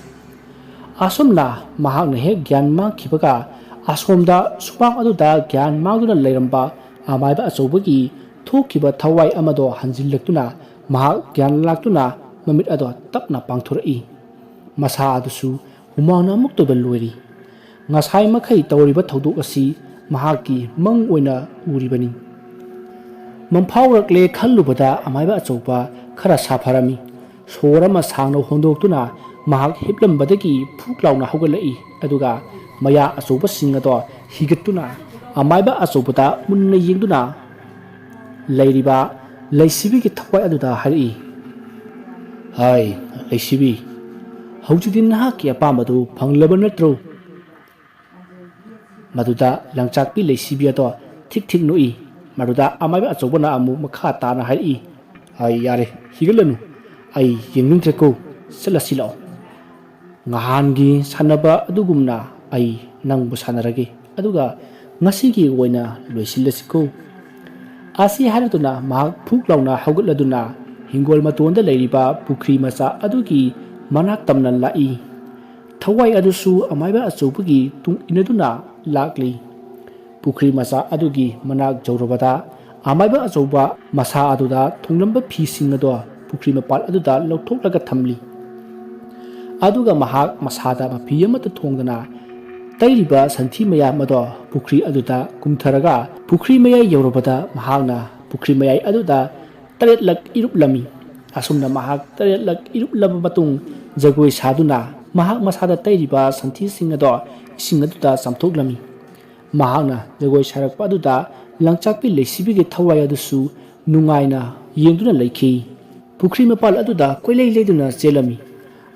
ꯑꯁꯨꯝꯅ ꯃꯍꯥꯛꯅ ꯍꯦꯛ ꯒ꯭ꯌꯥꯟ ꯃꯥꯡꯈꯤꯕꯒ ꯑꯁꯣꯝꯗ ꯁꯨꯃꯥꯡ ꯑꯗꯨꯗ ꯒ꯭ꯌꯥꯟ ꯃꯥꯡꯗꯨꯅ ꯂꯩꯔꯝꯕ ꯑꯃꯥꯏꯕ ꯑꯆꯧꯕꯒꯤ ꯊꯣꯛꯈꯤꯕ ꯊꯋꯥꯏ ꯑꯃꯗꯣ ꯍꯟꯖꯤꯜꯂꯛꯇꯨꯅ ꯃꯍꯥꯛ ꯒ꯭ꯌꯥꯟ ꯂꯥꯛꯇꯨꯅ ꯃꯃꯤꯠ ꯑꯗꯣ ꯇꯞꯅ ꯄꯥꯡꯊꯣꯔꯛꯏ꯫ ꯃꯁꯥ ꯑꯗꯨꯁꯨ ꯍꯨꯃꯥꯡꯅ ꯑꯃꯨꯛꯇꯣꯏꯕ ꯂꯣꯏꯔꯤ꯫ ꯉꯁꯥꯏ ꯃꯈꯩ ꯇꯧꯔꯤꯕ ꯊꯧꯗꯣꯛ ꯑꯁꯤ ꯃꯍꯥꯛꯀꯤ ꯃꯪ ꯑꯣꯏꯅ ꯎꯔꯤꯕꯅꯤ꯫ ꯃꯪꯐꯥꯎꯔꯛꯂꯦ ꯈꯜꯂꯨꯕꯗ ꯑꯃꯥꯏꯕ ꯑꯆꯧꯕ ꯈꯔ ꯁꯥꯐꯔꯝꯃꯤ꯫ ꯁꯣꯔ ꯑꯃ ꯁꯥꯡꯅ ꯍꯣꯟꯗꯣꯛꯇꯨꯅ ꯃꯍꯥꯛ ꯍꯤꯞꯂꯝꯕꯗꯒꯤ ꯐꯨꯛ ꯂꯥꯎꯅ ꯍꯧꯒꯠꯂꯛꯏ꯫ ꯑꯗꯨꯒ ꯃꯌꯥ ꯑꯆꯧꯕꯁꯤꯡ ꯑꯗꯣ ꯍꯤꯒꯠꯇꯨꯅ ꯑꯃꯥꯏꯕ ꯑꯆꯧꯕꯗ ꯃꯨꯟꯅ ꯌꯦꯡꯗꯨꯅ ꯂꯩꯔꯤꯕ ꯂꯩꯁꯤꯕꯤꯒꯤ ꯊꯋꯥꯏ ꯑꯗꯨꯗ ꯍꯥꯏꯔꯛꯏ, "ꯍꯥꯏ, ꯂꯩꯁꯤꯕꯤ, ꯍꯧꯖꯤꯛꯇꯤ ꯅꯍꯥꯛꯀꯤ ꯑꯄꯥꯝꯕꯗꯨ ꯐꯪꯂꯕ ꯅꯠꯇ꯭ꯔꯣ?" ꯃꯗꯨꯗ ꯂꯪꯆꯥꯛꯄꯤ ꯂꯩꯁꯤꯕꯤ ꯑꯗꯣ ꯊꯤꯛ ꯊꯤꯛ ꯅꯣꯛꯏ꯫ ꯃꯗꯨꯗ ꯑꯃꯥꯏꯕ ꯑꯆꯧꯕꯅ ꯑꯃꯨꯛ ꯃꯈꯥ ꯇꯥꯅ ꯍꯥꯏꯔꯛꯏ, "ꯑꯩ ꯌꯥꯔꯦ, ꯍꯤꯒꯠꯂꯅꯨ꯫ ꯑꯩ ꯌꯦꯡꯅꯤꯡꯗ꯭ꯔꯦꯀꯣ꯫ ꯆꯠꯂꯁꯤ ꯂꯥꯛꯑꯣ꯫ ꯅꯍꯥꯟꯒꯤ ꯁꯥꯟꯅꯕ ꯑꯗꯨꯒꯨꯝꯅ ꯑꯩ ꯅꯪꯕꯨ ꯁꯥꯟꯅꯔꯒꯦ꯫ ꯑꯗꯨꯒ ꯉꯁꯤꯒꯤ ꯑꯣꯏꯅ ꯂꯣꯏꯁꯤꯜꯂꯁꯤꯀꯣ꯫" ꯑꯁꯤ ꯍꯥꯏꯔꯗꯨꯅ ꯃꯍꯥꯛ ꯐꯨꯛ ꯂꯥꯎꯅ ꯍꯧꯒꯠꯂꯗꯨꯅ ꯍꯤꯡꯒꯣꯜ ꯃꯇꯣꯟꯗ ꯂꯩꯔꯤꯕ ꯄꯨꯈ꯭ꯔꯤ ꯃꯆꯥ ꯑꯗꯨꯒꯤ ꯃꯅꯥꯛ ꯇꯝꯅ ꯂꯥꯛꯏ꯫ ꯊꯋꯥꯏ ꯑꯗꯨꯁꯨ ꯑꯃꯥꯏꯕ ꯑꯆꯧꯕꯒꯤ ꯇꯨꯡ ꯏꯟꯅꯗꯨꯅ ꯂꯥꯛꯂꯤ꯫ ꯄꯨꯈ꯭ꯔꯤ ꯃꯆꯥ ꯑꯗꯨꯒꯤ ꯃꯅꯥꯛ ꯌꯧꯔꯕꯗ ꯑꯃꯥꯏꯕ ꯑꯆꯧꯕ ꯃꯁꯥ ꯑꯗꯨꯗ ꯊꯨꯡꯂꯝꯕ ꯐꯤꯁꯤꯡ ꯑꯗꯣ ꯄꯨꯈ꯭ꯔꯤ ꯃꯄꯥꯜ ꯑꯗꯨꯗ ꯂꯧꯊꯣꯛꯂꯒ ꯊꯝꯂꯤ꯫ ꯑꯗꯨꯒ ꯃꯍꯥꯛ ꯃꯁꯥꯗ ꯃꯐꯤ ꯑꯃꯠꯇ ꯊꯣꯡꯗꯅ ꯇꯩꯔꯤꯕ ꯁꯟꯊꯤ ꯃꯌꯥꯝ ꯑꯗꯣ ꯄꯨꯈ꯭ꯔꯤ ꯑꯗꯨꯗ ꯀꯨꯝꯊꯔꯒ ꯄꯨꯈ꯭ꯔꯤ ꯃꯌꯥꯏ ꯌꯧꯔꯕꯗ ꯃꯍꯥꯛꯅ ꯄꯨꯈ꯭ꯔꯤ ꯃꯌꯥꯏ ꯑꯗꯨꯗ ꯇꯔꯦꯠꯂꯛ ꯏꯔꯨꯞꯂꯝꯃꯤ꯫ ꯑꯁꯨꯝꯅ ꯃꯍꯥꯛ ꯇꯔꯦꯠꯂꯛ ꯏꯔꯨꯞꯂꯕ ꯃꯇꯨꯡ ꯖꯒꯣꯏ ꯁꯥꯗꯨꯅ ꯃꯍꯥꯛ ꯃꯁꯥꯗ ꯇꯩꯔꯤꯕ ꯁꯟꯊꯤꯁꯤꯡ ꯑꯗꯣ ꯏꯁꯤꯡ ꯑꯗꯨꯗ ꯆꯥꯝꯊꯣꯛꯂꯝꯃꯤ꯫ ꯃꯍꯥꯛꯅ ꯖꯒꯣꯏ ꯁꯥꯔꯛꯄ ꯑꯗꯨꯗ ꯂꯪꯆꯥꯛꯄꯤ ꯂꯩꯁꯤꯕꯤꯒꯤ ꯊꯋꯥꯏ ꯑꯗꯨꯁꯨ ꯅꯨꯡꯉꯥꯏꯅ ꯌꯦꯡꯗꯨꯅ ꯂꯩꯈꯤ꯫ ꯄꯨꯈ꯭ꯔꯤ ꯃꯄꯥꯜ ꯑꯗꯨꯗ ꯀꯣꯏꯂꯩ ꯂꯩꯗꯨꯅ ꯆꯦꯜꯂꯝꯃꯤ꯫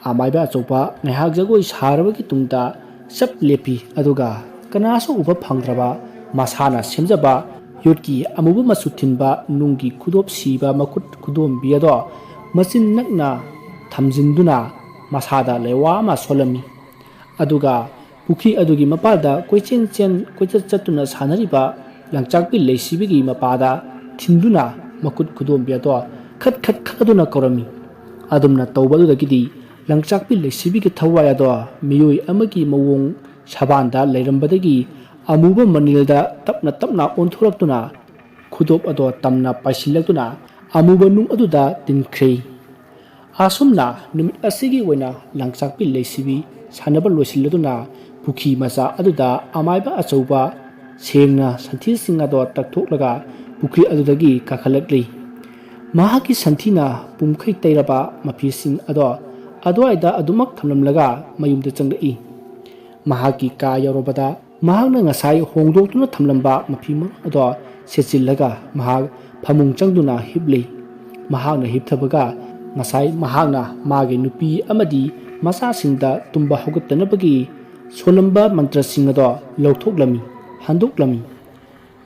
ꯑꯃꯥꯏꯕ ꯑꯆꯧꯕ ꯉꯥꯏꯍꯥꯛ ꯖꯒꯣꯏ ꯁꯥꯔꯕꯒꯤ ꯇꯨꯡꯗ ꯆꯞ ꯂꯦꯞꯄꯤ, ꯑꯗꯨꯒ ꯀꯅꯥꯁꯨ ꯎꯕ ꯐꯪꯗ꯭ꯔꯕ ꯃꯁꯥꯅ ꯁꯦꯝꯖꯕ ꯌꯣꯠꯀꯤ ꯑꯃꯨꯕ ꯃꯆꯨ ꯊꯤꯟꯕ ꯅꯨꯡꯒꯤ ꯈꯨꯗꯣꯞ ꯁꯤꯕ ꯃꯈꯨꯠ ꯈꯨꯗꯣꯝꯕꯤ ꯑꯗꯣ ꯃꯆꯤꯟ ꯅꯛꯅ ꯊꯝꯖꯤꯟꯗꯨꯅ ꯃꯁꯥꯗ ꯂꯩꯋꯥ ꯑꯃ ꯁꯣꯜꯂꯝꯃꯤ꯫ ꯑꯗꯨꯒ ꯄꯨꯈ꯭ꯔꯤ ꯑꯗꯨꯒꯤ ꯃꯄꯥꯜꯗ ꯀꯣꯏꯆꯦꯟ ꯆꯦꯟ ꯀꯣꯏꯆꯠ ꯆꯠꯇꯨꯅ ꯁꯥꯟꯅꯔꯤꯕ ꯂꯪꯆꯥꯛꯄꯤ ꯂꯩꯁꯤꯕꯤꯒꯤ ꯃꯄꯥꯗ ꯊꯤꯟꯗꯨꯅ ꯃꯈꯨꯠ ꯈꯨꯗꯣꯝꯕꯤ ꯑꯗꯣ ꯈꯠ ꯈꯠ ꯈꯠ ꯑꯗꯨꯅ ꯀꯧꯔꯝꯃꯤ꯫ ꯑꯗꯨꯝꯅ ꯇꯧꯕ ꯑꯗꯨꯗꯒꯤꯗꯤ ꯂꯪꯆꯥꯛꯄꯤ ꯂꯩꯁꯤꯕꯤꯒꯤ ꯊꯋꯥꯏ ꯑꯗꯣ ꯃꯤꯑꯣꯏ ꯑꯃꯒꯤ ꯃꯑꯣꯡ ꯁꯕꯥꯟꯗ ꯂꯩꯔꯝꯕꯗꯒꯤ ꯑꯃꯨꯕ ꯃꯅꯤꯜꯗ ꯇꯞꯅ ꯇꯞꯅ ꯑꯣꯟꯊꯣꯔꯛꯇꯨꯅ ꯈꯨꯗꯣꯞ ꯑꯗꯣ ꯇꯝꯅ ꯄꯥꯏꯁꯤꯜꯂꯛꯇꯨꯅ ꯑꯃꯨꯕ ꯅꯨꯡ ꯑꯗꯨꯗ ꯇꯤꯟꯈ꯭ꯔꯦ꯫ ꯑꯁꯨꯝꯅ ꯅꯨꯃꯤꯠ ꯑꯁꯤꯒꯤ ꯑꯣꯏꯅ ꯂꯪꯆꯥꯛꯄꯤ ꯂꯩꯁꯤꯕꯤ ꯁꯥꯟꯅꯕ ꯂꯣꯏꯁꯤꯜꯂꯗꯨꯅ ꯄꯨꯈ꯭ꯔꯤ ꯃꯆꯥ ꯑꯗꯨꯗ ꯑꯃꯥꯏꯕ ꯑꯆꯧꯕ ꯁꯦꯡꯅ ꯁꯟꯊꯤꯁꯤꯡ ꯑꯗꯣ ꯇꯛꯊꯣꯛꯂꯒ ꯄꯨꯈ꯭ꯔꯤ ꯑꯗꯨꯗꯒꯤ ꯀꯥꯈꯠꯂꯛꯂꯤ꯫ ꯃꯍꯥꯛꯀꯤ ꯁꯟꯊꯤꯅ ꯄꯨꯝꯈꯩ ꯇꯩꯔꯕ ꯃꯐꯤꯁꯤꯡ ꯑꯗꯣ ꯑꯗꯨꯋꯥꯏꯗ ꯑꯗꯨꯃꯛ ꯊꯝꯂꯝꯂꯒ ꯃꯌꯨꯝꯗ ꯆꯪꯂꯛꯏ꯫ ꯃꯍꯥꯛꯀꯤ ꯀꯥ ꯌꯧꯔꯕꯗ ꯃꯍꯥꯛꯅ ꯉꯁꯥꯏ ꯍꯣꯡꯗꯣꯛꯇꯨꯅ ꯊꯝꯂꯝꯕ ꯃꯐꯤ ꯃꯔꯣꯟ ꯑꯗꯣ ꯁꯦꯠꯆꯤꯜꯂꯒ ꯃꯍꯥꯛ ꯐꯃꯨꯡ ꯆꯪꯗꯨꯅ ꯍꯤꯞꯂꯤ꯫ ꯃꯍꯥꯛꯅ ꯍꯤꯞꯊꯕꯒ ꯉꯁꯥꯏ ꯃꯍꯥꯛꯅ ꯃꯥꯒꯤ ꯅꯨꯄꯤ ꯑꯃꯗꯤ ꯃꯆꯥꯁꯤꯡꯗ ꯇꯨꯝꯕ ꯍꯧꯒꯠꯇꯅꯕꯒꯤ ꯁꯣꯜꯂꯝꯕ ꯃꯟꯇ꯭ꯔꯁꯤꯡ ꯑꯗꯣ ꯂꯧꯊꯣꯛꯂꯝꯃꯤ, ꯍꯟꯗꯣꯛꯂꯝꯃꯤ꯫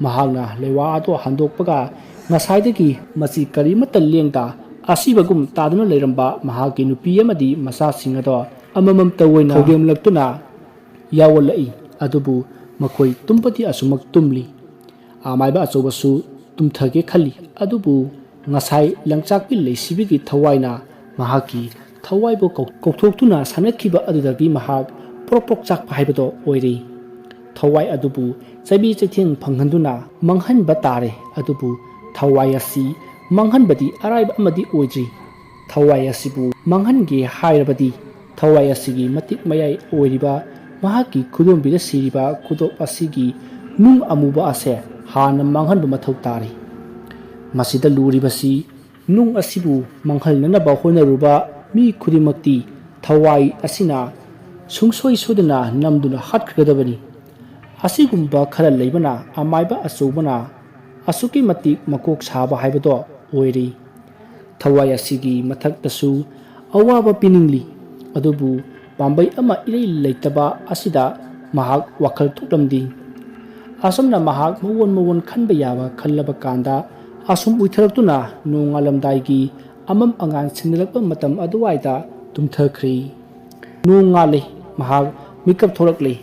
ꯃꯍꯥꯛꯅ ꯂꯩꯋꯥ ꯑꯗꯣ ꯍꯟꯗꯣꯛꯄꯒ ꯉꯁꯥꯏꯗꯒꯤ ꯃꯁꯤ ꯀꯔꯤꯃꯠꯇ ꯂꯦꯡꯗ ꯑꯁꯤꯕꯒꯨꯝ ꯇꯥꯗꯨꯅ ꯂꯩꯔꯝꯕ ꯃꯍꯥꯛꯀꯤ ꯅꯨꯄꯤ ꯑꯃꯗꯤ ꯃꯆꯥꯁꯤꯡ ꯑꯗꯣ ꯑꯃꯃꯝꯇ ꯑꯣꯏꯅ ꯈꯧꯒꯦꯝꯂꯛꯇꯨꯅ ꯌꯥꯎꯍꯜꯂꯛꯏ꯫ ꯑꯗꯨꯕꯨ ꯃꯈꯣꯏ ꯇꯨꯝꯕꯗꯤ ꯑꯁꯨꯃꯛ ꯇꯨꯝꯂꯤ꯫ ꯑꯃꯥꯏꯕ ꯑꯆꯧꯕꯁꯨ ꯇꯨꯝꯊꯒꯦ ꯈꯜꯂꯤ꯫ ꯑꯗꯨꯕꯨ ꯉꯁꯥꯏ ꯂꯪꯆꯥꯛꯄꯤ ꯂꯩꯁꯤꯕꯤꯒꯤ ꯊꯋꯥꯏꯅ ꯃꯍꯥꯛꯀꯤ ꯊꯋꯥꯏꯕꯨ ꯀꯧ-, ꯀꯧꯊꯣꯛꯇꯨꯅ ꯁꯥꯟꯅꯈꯤꯕ ꯑꯗꯨꯗꯒꯤ ꯃꯍꯥꯛ ꯄ꯭ꯔꯣꯛ ꯄ꯭ꯔꯣꯛ ꯆꯥꯛꯄ ꯍꯥꯏꯕꯗꯣ ꯑꯣꯏꯔꯦ꯫ ꯊꯋꯥꯏ ꯑꯗꯨꯕꯨ ꯆꯩꯕꯤ ꯆꯩꯊꯦꯡ ꯐꯪꯍꯟꯗꯨꯅ ꯃꯥꯡꯍꯟꯕ ꯇꯥꯔꯦ꯫ ꯑꯗꯨꯕꯨ ꯊꯋꯥꯏ ꯑꯁꯤ ꯃꯥꯡꯍꯟꯕꯗꯤ ꯑꯔꯥꯏꯕ ꯑꯃꯗꯤ ꯑꯣꯏꯗ꯭ꯔꯤ꯫ ꯊꯋꯥꯏ ꯑꯁꯤꯕꯨ ꯃꯥꯡꯍꯟꯒꯦ ꯍꯥꯏꯔꯕꯗꯤ ꯊꯋꯥꯏ ꯑꯁꯤꯒꯤ ꯃꯇꯤꯛ ꯃꯌꯥꯏ ꯑꯣꯏꯔꯤꯕ ꯃꯍꯥꯛꯀꯤ ꯈꯨꯗꯣꯝꯕꯤꯗ ꯁꯤꯔꯤꯕ ꯈꯨꯗꯣꯞ ꯑꯁꯤꯒꯤ ꯅꯨꯡ ꯑꯃꯨꯕ ꯑꯁꯦ ꯍꯥꯟꯅ ꯃꯥꯡꯍꯟꯕ ꯃꯊꯧ ꯇꯥꯔꯤ꯫ ꯃꯁꯤꯗ ꯂꯨꯔꯤꯕꯁꯤ ꯅꯨꯡ ꯑꯁꯤꯕꯨ ꯃꯥꯡꯍꯟꯅꯅꯕ ꯍꯣꯠꯅꯔꯨꯕ ꯃꯤ ꯈꯨꯗꯤꯡꯃꯛꯇꯤ ꯊꯋꯥꯏ ꯑꯁꯤꯅ ꯁꯨꯡꯁꯣꯏ ꯁꯣꯏꯗꯅ ꯅꯝꯗꯨꯅ ꯍꯥꯠꯈ꯭ꯔꯒꯗꯕꯅꯤ꯫ ꯑꯁꯤꯒꯨꯝꯕ ꯈꯔ ꯂꯩꯕꯅ ꯑꯃꯥꯏꯕ ꯑꯆꯧꯕꯅ ꯑꯁꯨꯛꯀꯤ ꯃꯇꯤꯛ ꯃꯀꯣꯛ ꯁꯥꯕ ꯍꯥꯏꯕꯗꯣ ꯑꯣꯏꯔꯤ꯫ ꯊꯋꯥꯏ ꯑꯁꯤꯒꯤ ꯃꯊꯛꯇꯁꯨ ꯑꯋꯥꯕ ꯄꯤꯅꯤꯡꯂꯤ꯫ ꯑꯗꯨꯕꯨ ꯄꯥꯝꯕꯩ ꯑꯃ ꯏꯔꯩ ꯂꯩꯇꯕ ꯑꯁꯤꯗ ꯃꯍꯥꯛ ꯋꯥꯈꯜ ꯊꯣꯛꯂꯝꯗꯦ꯫ ꯑꯁꯨꯝꯅ ꯃꯍꯥꯛ ꯃꯑꯣꯟ ꯃꯑꯣꯟ ꯈꯟꯕ ꯌꯥꯕ ꯈꯜꯂꯕ ꯀꯥꯟꯗ ꯑꯁꯨꯝ ꯎꯏꯊꯔꯛꯇꯨꯅ ꯅꯣꯡꯉꯥꯜꯂꯝꯗꯥꯏꯒꯤ ꯑꯃꯝ ꯑꯉꯥꯟ ꯁꯤꯟꯅꯔꯛꯄ ꯃꯇꯝ ꯑꯗꯨꯋꯥꯏꯗ ꯇꯨꯝꯊꯈ꯭ꯔꯦ꯫ ꯅꯣꯡꯉꯥꯜꯂꯦ꯫ ꯃꯍꯥꯛ ꯃꯤꯀꯞ ꯊꯣꯛꯂꯛꯂꯤ꯫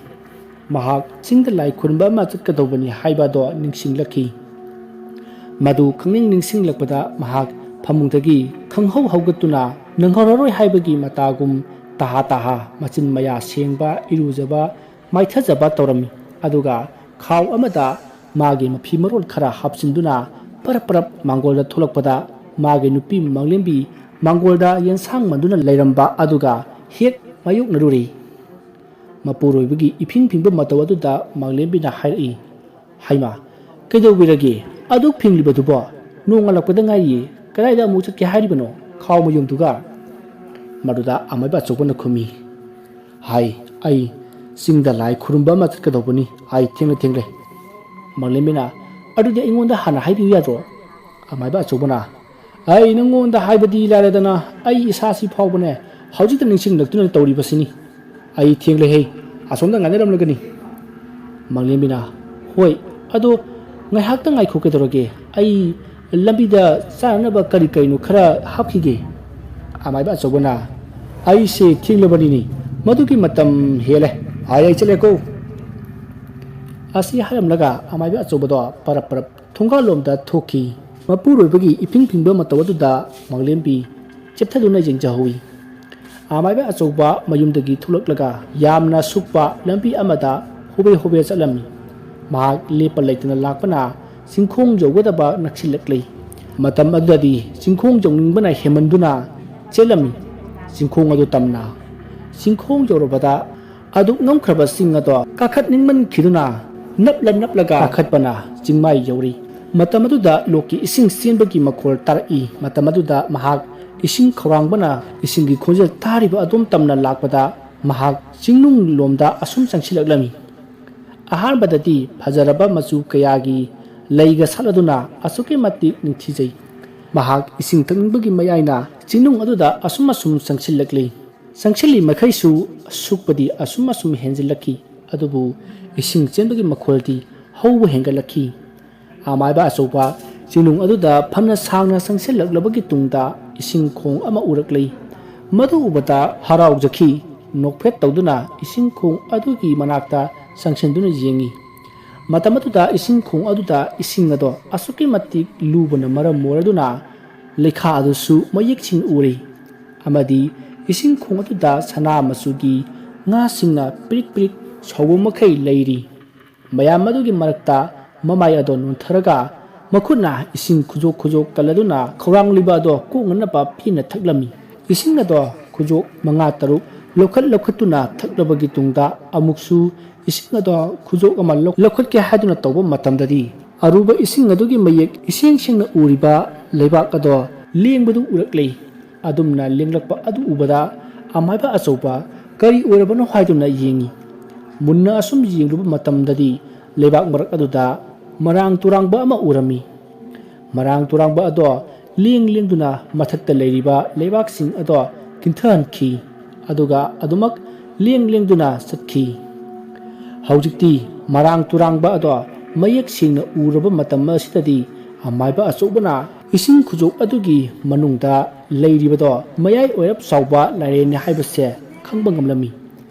ꯃꯍꯥꯛ ꯆꯤꯡꯗ ꯂꯥꯏ ꯈꯨꯔꯨꯝꯕ ꯑꯃ ꯆꯠꯀꯗꯧꯕꯅꯤ ꯍꯥꯏꯕ ꯑꯗꯣ ꯅꯤꯡꯁꯤꯡꯂꯛꯈꯤ꯫ ꯃꯗꯨ ꯈꯪꯅꯤꯡ ꯅꯤꯡꯁꯤꯡꯂꯛꯄꯗ ꯃꯍꯥꯛ ꯐꯃꯨꯡꯗꯒꯤ ꯈꯪꯍꯧ ꯍꯧꯒꯠꯇꯨꯅ ꯅꯪꯍꯧꯔꯔꯣꯏ ꯍꯥꯏꯕꯒꯤ ꯃꯇꯥꯒꯨꯝ ꯇꯍꯥ ꯇꯍꯥ ꯃꯆꯤꯟ ꯃꯌꯥ ꯁꯦꯡꯕ, ꯏꯔꯨꯖꯕ, ꯃꯥꯏꯊꯖꯕ ꯇꯧꯔꯝꯃꯤ꯫ ꯑꯗꯨꯒ ꯈꯥꯎ ꯑꯃꯗ ꯃꯥꯒꯤ ꯃꯐꯤ ꯃꯔꯣꯜ ꯈꯔ ꯍꯥꯞꯆꯤꯟꯗꯨꯅ ꯄꯔꯞ ꯄꯔꯞ ꯃꯥꯡꯒꯣꯜꯗ ꯊꯣꯛꯂꯛꯄꯗ ꯃꯥꯒꯤ ꯅꯨꯄꯤ ꯃꯥꯡꯂꯦꯝꯕꯤ ꯃꯥꯡꯒꯣꯜꯗ ꯌꯦꯟꯁꯥꯡ ꯃꯟꯗꯨꯅ ꯂꯩꯔꯝꯕ ꯑꯗꯨꯒ ꯍꯦꯛ ꯃꯥꯌꯣꯛꯅꯔꯨꯔꯦ꯫ ꯃꯄꯨꯔꯣꯏꯕꯒꯤ ꯏꯐꯤꯡ ꯐꯤꯡꯕ ꯃꯇꯧ ꯑꯗꯨꯗ ꯃꯥꯡꯂꯦꯝꯕꯤꯅ ꯍꯥꯏꯔꯛꯏ, "ꯍꯩꯃꯥ, ꯀꯩꯗꯧꯕꯤꯔꯒꯦ? ꯑꯗꯨꯛ ꯐꯤꯡꯂꯤꯕꯗꯨꯕꯣ? ꯅꯣꯡꯉꯥꯜꯂꯛꯄꯗ ꯉꯥꯏꯔꯤꯌꯦ꯫ ꯀꯗꯥꯏꯗ ꯑꯃꯨꯛ ꯆꯠꯀꯦ ꯍꯥꯏꯔꯤꯕꯅꯣ? ꯈꯥꯎ ꯃꯌꯨꯝꯗꯨꯒ?" ꯃꯗꯨꯗ ꯑꯃꯥꯏꯕ ꯑꯆꯧꯕꯅ ꯈꯨꯝꯃꯤ, "ꯍꯥꯏ, ꯑꯩ ꯆꯤꯡꯗ ꯂꯥꯏ ꯈꯨꯔꯨꯝꯕ ꯑꯃ ꯆꯠꯀꯗꯧꯕꯅꯤ꯫ ꯑꯩ ꯊꯦꯡꯂꯦ, ꯊꯦꯡꯂꯦ꯫" ꯃꯥꯡꯂꯦꯝꯕꯤꯅ, "ꯑꯗꯨꯗꯤ ꯑꯩꯉꯣꯟꯗ ꯍꯥꯟꯅ ꯍꯥꯏꯕꯤꯌꯨ ꯌꯥꯗ꯭ꯔꯣ?" ꯑꯃꯥꯏꯕ ꯑꯆꯧꯕꯅ, "ꯑꯩ ꯅꯪꯉꯣꯟꯗ ꯍꯥꯏꯕꯗꯤ ꯂꯥꯏꯔꯗꯅ, ꯑꯩ ꯏꯁꯥꯁꯤ ꯐꯥꯎꯕꯅꯦ ꯍꯧꯖꯤꯛꯇ ꯅꯤꯡꯁꯤꯡꯂꯛꯇꯨꯅ ꯇꯧꯔꯤꯕꯁꯤꯅꯤ꯫ ꯑꯩ ꯊꯦꯡꯂꯦ ꯍꯦ, ꯑꯁꯣꯝꯗ ꯉꯥꯏꯅꯔꯝꯂꯒꯅꯤ꯫" ꯃꯥꯡꯂꯦꯝꯕꯤꯅ, "ꯍꯣꯏ, ꯑꯗꯣ ꯉꯥꯏꯍꯥꯛꯇ ꯉꯥꯏꯈꯣ, ꯀꯩꯗꯧꯔꯒꯦ? ꯑꯩ ꯂꯝꯕꯤꯗ ꯆꯥꯅꯅꯕ ꯀꯔꯤ ꯀꯔꯤꯅꯣ ꯈꯔ ꯍꯥꯞꯈꯤꯒꯦ꯫" ꯑꯃꯥꯏꯕ ꯑꯆꯧꯕꯅ, "ꯑꯩꯁꯦ ꯊꯦꯡꯂꯕꯅꯤꯅꯦ, ꯃꯗꯨꯒꯤ ꯃꯇꯝ ꯍꯦꯜꯂꯦ꯫ ꯑꯩ, ꯑꯩ ꯆꯠꯂꯦꯀꯣ꯫" ꯑꯁꯤ ꯍꯥꯏꯔꯝꯂꯒ ꯑꯃꯥꯏꯕ ꯑꯆꯧꯕꯗꯣ ꯄꯔꯞ ꯄꯔꯞ ꯊꯣꯡꯒꯥꯜꯂꯣꯝꯗ ꯊꯣꯛꯈꯤ꯫ ꯃꯄꯨꯔꯣꯏꯕꯒꯤ ꯏꯐꯤꯡ ꯐꯤꯡꯕ ꯃꯇꯧ ꯑꯗꯨꯗ ꯃꯥꯡꯂꯦꯝꯕꯤ ꯆꯦꯞꯊꯗꯨꯅ ꯌꯦꯡꯖꯍꯧꯏ꯫ ꯑꯃꯥꯏꯕ ꯑꯆꯧꯕ ꯃꯌꯨꯝꯗꯒꯤ ꯊꯣꯛꯂꯛꯂꯒ ꯌꯥꯝꯅ ꯁꯨꯛꯄ ꯂꯝꯕꯤ ꯑꯃꯗ ꯍꯣꯕꯦ ꯍꯣꯕꯦ ꯆꯠꯂꯝꯃꯤ꯫ ꯃꯍꯥꯛ ꯂꯦꯞꯄ ꯂꯩꯇꯅ ꯂꯥꯛꯄꯅ ꯆꯤꯡꯈꯣꯡ ꯌꯧꯒꯗꯕ ꯅꯛꯁꯤꯜꯂꯛꯂꯤ꯫ ꯃꯇꯝ ꯑꯗꯨꯗꯗꯤ ꯆꯤꯡꯈꯣꯡ ꯌꯧꯅꯤꯡꯕꯅ ꯍꯦꯟꯃꯟꯗꯨꯅ ꯆꯦꯜꯂꯝꯃꯤ꯫ ꯆꯤꯡꯈꯣꯡ ꯑꯗꯨ ꯇꯝꯅ ꯆꯤꯡꯈꯣꯡ ꯌꯧꯔꯕꯗ ꯑꯗꯨꯛ ꯉꯝꯈ꯭ꯔꯕ ꯆꯤꯡ ꯑꯗꯣ ꯀꯥꯈꯠꯅꯤꯡꯃꯟꯈꯤꯗꯨꯅ ꯅꯞꯂ ꯅꯞꯂꯒ ꯀꯥꯈꯠꯄꯅ ꯆꯤꯡꯃꯥꯏ ꯌꯧꯔꯤ꯫ ꯃꯇꯝ ꯑꯗꯨꯗ ꯂꯣꯛꯀꯤ ꯏꯁꯤꯡ ꯆꯦꯟꯕꯒꯤ ꯃꯈꯣꯜ ꯇꯥꯔꯛꯏ꯫ ꯃꯇꯝ ꯑꯗꯨꯗ ꯃꯍꯥꯛ ꯏꯁꯤꯡ ꯈꯧꯔꯥꯡꯕꯅ ꯏꯁꯤꯡꯒꯤ ꯈꯣꯟꯖꯦꯜ ꯇꯥꯔꯤꯕ ꯑꯗꯨꯝ ꯇꯝꯅ ꯂꯥꯛꯄꯗ ꯃꯍꯥꯛ ꯆꯤꯡꯅꯨꯡ ꯂꯣꯝꯗ ꯑꯁꯨꯝ ꯆꯪꯁꯤꯜꯂꯛꯂꯝꯃꯤ꯫ ꯑꯍꯥꯟꯕꯗꯗꯤ ꯐꯖꯔꯕ ꯃꯆꯨ ꯀꯌꯥꯒꯤ ꯂꯩꯒ ꯁꯥꯠꯂꯗꯨꯅ ꯑꯁꯨꯛꯀꯤ ꯃꯇꯤꯛ ꯅꯤꯡꯊꯤꯖꯩ꯫ ꯃꯍꯥꯛ ꯏꯁꯤꯡ ꯊꯛꯅꯤꯡꯕꯒꯤ ꯃꯌꯥꯏꯅ ꯆꯤꯡꯅꯨꯡ ꯑꯗꯨꯗ ꯑꯁꯨꯝ ꯑꯁꯨꯝ ꯆꯪꯁꯤꯜꯂꯛꯂꯤ꯫ ꯆꯪꯁꯤꯜꯂꯤ ꯃꯈꯩꯁꯨ ꯁꯨꯛꯄꯗꯤ ꯑꯁꯨꯝ ꯑꯁꯨꯝ ꯍꯦꯟꯖꯤꯜꯂꯛꯈꯤ꯫ ꯑꯗꯨꯕꯨ ꯏꯁꯤꯡ ꯆꯦꯟꯕꯒꯤ ꯃꯈꯣꯜꯗꯤ ꯍꯧꯕ ꯍꯦꯟꯒꯠꯂꯛꯈꯤ꯫ ꯑꯃꯥꯏꯕ ꯑꯆꯧꯕ ꯆꯤꯡꯅꯨꯡ ꯑꯗꯨꯗ ꯐꯅ ꯁꯥꯡꯅ ꯆꯪꯁꯤꯜꯂꯛꯂꯕꯒꯤ ꯇꯨꯡꯗ ꯏꯁꯤꯡ ꯈꯣꯡ ꯑꯃ ꯎꯔꯛꯂꯤ꯫ ꯃꯗꯨ ꯎꯕꯗ ꯍꯔꯥꯎꯖꯈꯤ꯫ ꯅꯣꯛꯐꯦꯠ ꯇꯧꯗꯨꯅ ꯏꯁꯤꯡ ꯈꯣꯡ ꯑꯗꯨꯒꯤ ꯃꯅꯥꯛꯇ ꯆꯪꯁꯤꯟꯗꯨꯅ ꯌꯦꯡꯉꯤ꯫ ꯃꯇꯝ ꯑꯗꯨꯗ ꯏꯁꯤꯡ ꯈꯣꯡ ꯑꯗꯨꯗ ꯏꯁꯤꯡ ꯑꯗꯣ ꯑꯁꯨꯛꯀꯤ ꯃꯇꯤꯛ ꯂꯨꯕꯅ ꯃꯔꯝ ꯑꯣꯏꯔꯗꯨꯅ ꯂꯩꯈꯥ ꯑꯗꯨꯁꯨ ꯃꯌꯦꯛ ꯁꯦꯡꯅ ꯎꯔꯤ꯫ ꯑꯃꯗꯤ ꯏꯁꯤꯡ ꯈꯣꯡ ꯑꯗꯨꯗ ꯁꯅꯥ ꯃꯆꯨꯒꯤ ꯉꯥꯁꯤꯡꯅ ꯄ꯭ꯔꯤꯛ ꯄ꯭ꯔꯤꯛ ꯁꯧꯕ ꯃꯈꯩ ꯂꯩꯔꯤ꯫ ꯃꯌꯥꯝ ꯑꯗꯨꯒꯤ ꯃꯔꯛꯇ ꯃꯃꯥꯏ ꯑꯗꯣ ꯅꯣꯟꯊꯔꯒ ꯃꯈꯨꯠꯅ ꯏꯁꯤꯡ ꯈꯨꯖꯣꯛ ꯈꯨꯖꯣꯛ ꯀꯜꯂꯗꯨꯅ ꯈꯧꯔꯥꯡꯂꯤꯕ ꯑꯗꯣ ꯀꯣꯛꯅꯅꯕ ꯄꯦꯟꯅ ꯊꯛꯂꯝꯃꯤ꯫ ꯏꯁꯤꯡ ꯑꯗꯣ ꯈꯨꯖꯣꯛ ꯃꯉꯥ ꯇꯔꯨꯛ ꯂꯧꯈꯠ ꯂꯧꯈꯠꯇꯨꯅ ꯊꯛꯂꯕꯒꯤ ꯇꯨꯡꯗ ꯑꯃꯨꯛꯁꯨ ꯏꯁꯤꯡ ꯑꯗꯣ ꯈꯨꯖꯣꯛ ꯑꯃ ꯂꯧ-, ꯂꯧꯈꯠꯀꯦ ꯍꯥꯏꯗꯨꯅ ꯇꯧꯕ ꯃꯇꯝꯗꯗꯤ ꯑꯔꯨꯕ ꯏꯁꯤꯡ ꯑꯗꯨꯒꯤ ꯃꯌꯦꯛ ꯏꯁꯦꯡ ꯁꯦꯡꯅ ꯎꯔꯤꯕ ꯂꯩꯕꯥꯛ ꯑꯗꯣ ꯂꯦꯡꯕꯗꯨ ꯎꯔꯛꯂꯦ꯫ ꯑꯗꯨꯝꯅ ꯂꯦꯡꯂꯛꯄ ꯑꯗꯨ ꯎꯕꯗ ꯑꯃꯥꯏꯕ ꯑꯆꯧꯕ ꯀꯔꯤ ꯑꯣꯏꯔꯕꯅꯣ ꯍꯥꯏꯗꯨꯅ ꯌꯦꯡꯉꯤ꯫ ꯃꯨꯟꯅ ꯑꯁꯨꯝ ꯌꯦꯡꯂꯨꯕ ꯃꯇꯝꯗꯗꯤ ꯂꯩꯕꯥꯛ ꯃꯔꯛ ꯑꯗꯨꯗ ꯃꯔꯥꯡ ꯇꯨꯔꯥꯡꯕ ꯑꯃ ꯎꯔꯝꯃꯤ꯫ ꯃꯔꯥꯡ ꯇꯨꯔꯥꯡꯕ ꯑꯗꯣ ꯂꯦꯡ ꯂꯦꯡꯗꯨꯅ ꯃꯊꯛꯇ ꯂꯩꯔꯤꯕ ꯂꯩꯕꯥꯛꯁꯤꯡ ꯑꯗꯣ ꯀꯤꯟꯊꯍꯟꯈꯤ꯫ ꯑꯗꯨꯒ ꯑꯗꯨꯃꯛ ꯂꯦꯡ ꯂꯦꯡꯗꯨꯅ ꯆꯠꯈꯤ꯫ ꯍꯧꯖꯤꯛꯇꯤ ꯃꯔꯥꯡ ꯇꯨꯔꯥꯡꯕ ꯑꯗꯣ ꯃꯌꯦꯛ ꯁꯦꯡꯅ ꯎꯔꯕ ꯃꯇꯝ ꯑꯁꯤꯗꯗꯤ ꯑꯃꯥꯏꯕ ꯑꯆꯧꯕꯅ ꯏꯁꯤꯡ ꯈꯨꯖꯣꯛ ꯑꯗꯨꯒꯤ ꯃꯅꯨꯡꯗ ꯂꯩꯔꯤꯕꯗꯣ ꯃꯌꯥꯏ ꯑꯣꯏꯔꯞ ꯆꯥꯎꯕ ꯂꯥꯏꯔꯦꯟꯅꯤ ꯍꯥꯏꯕꯁꯦ ꯈꯪꯕ ꯉꯝꯂꯝꯃꯤ꯫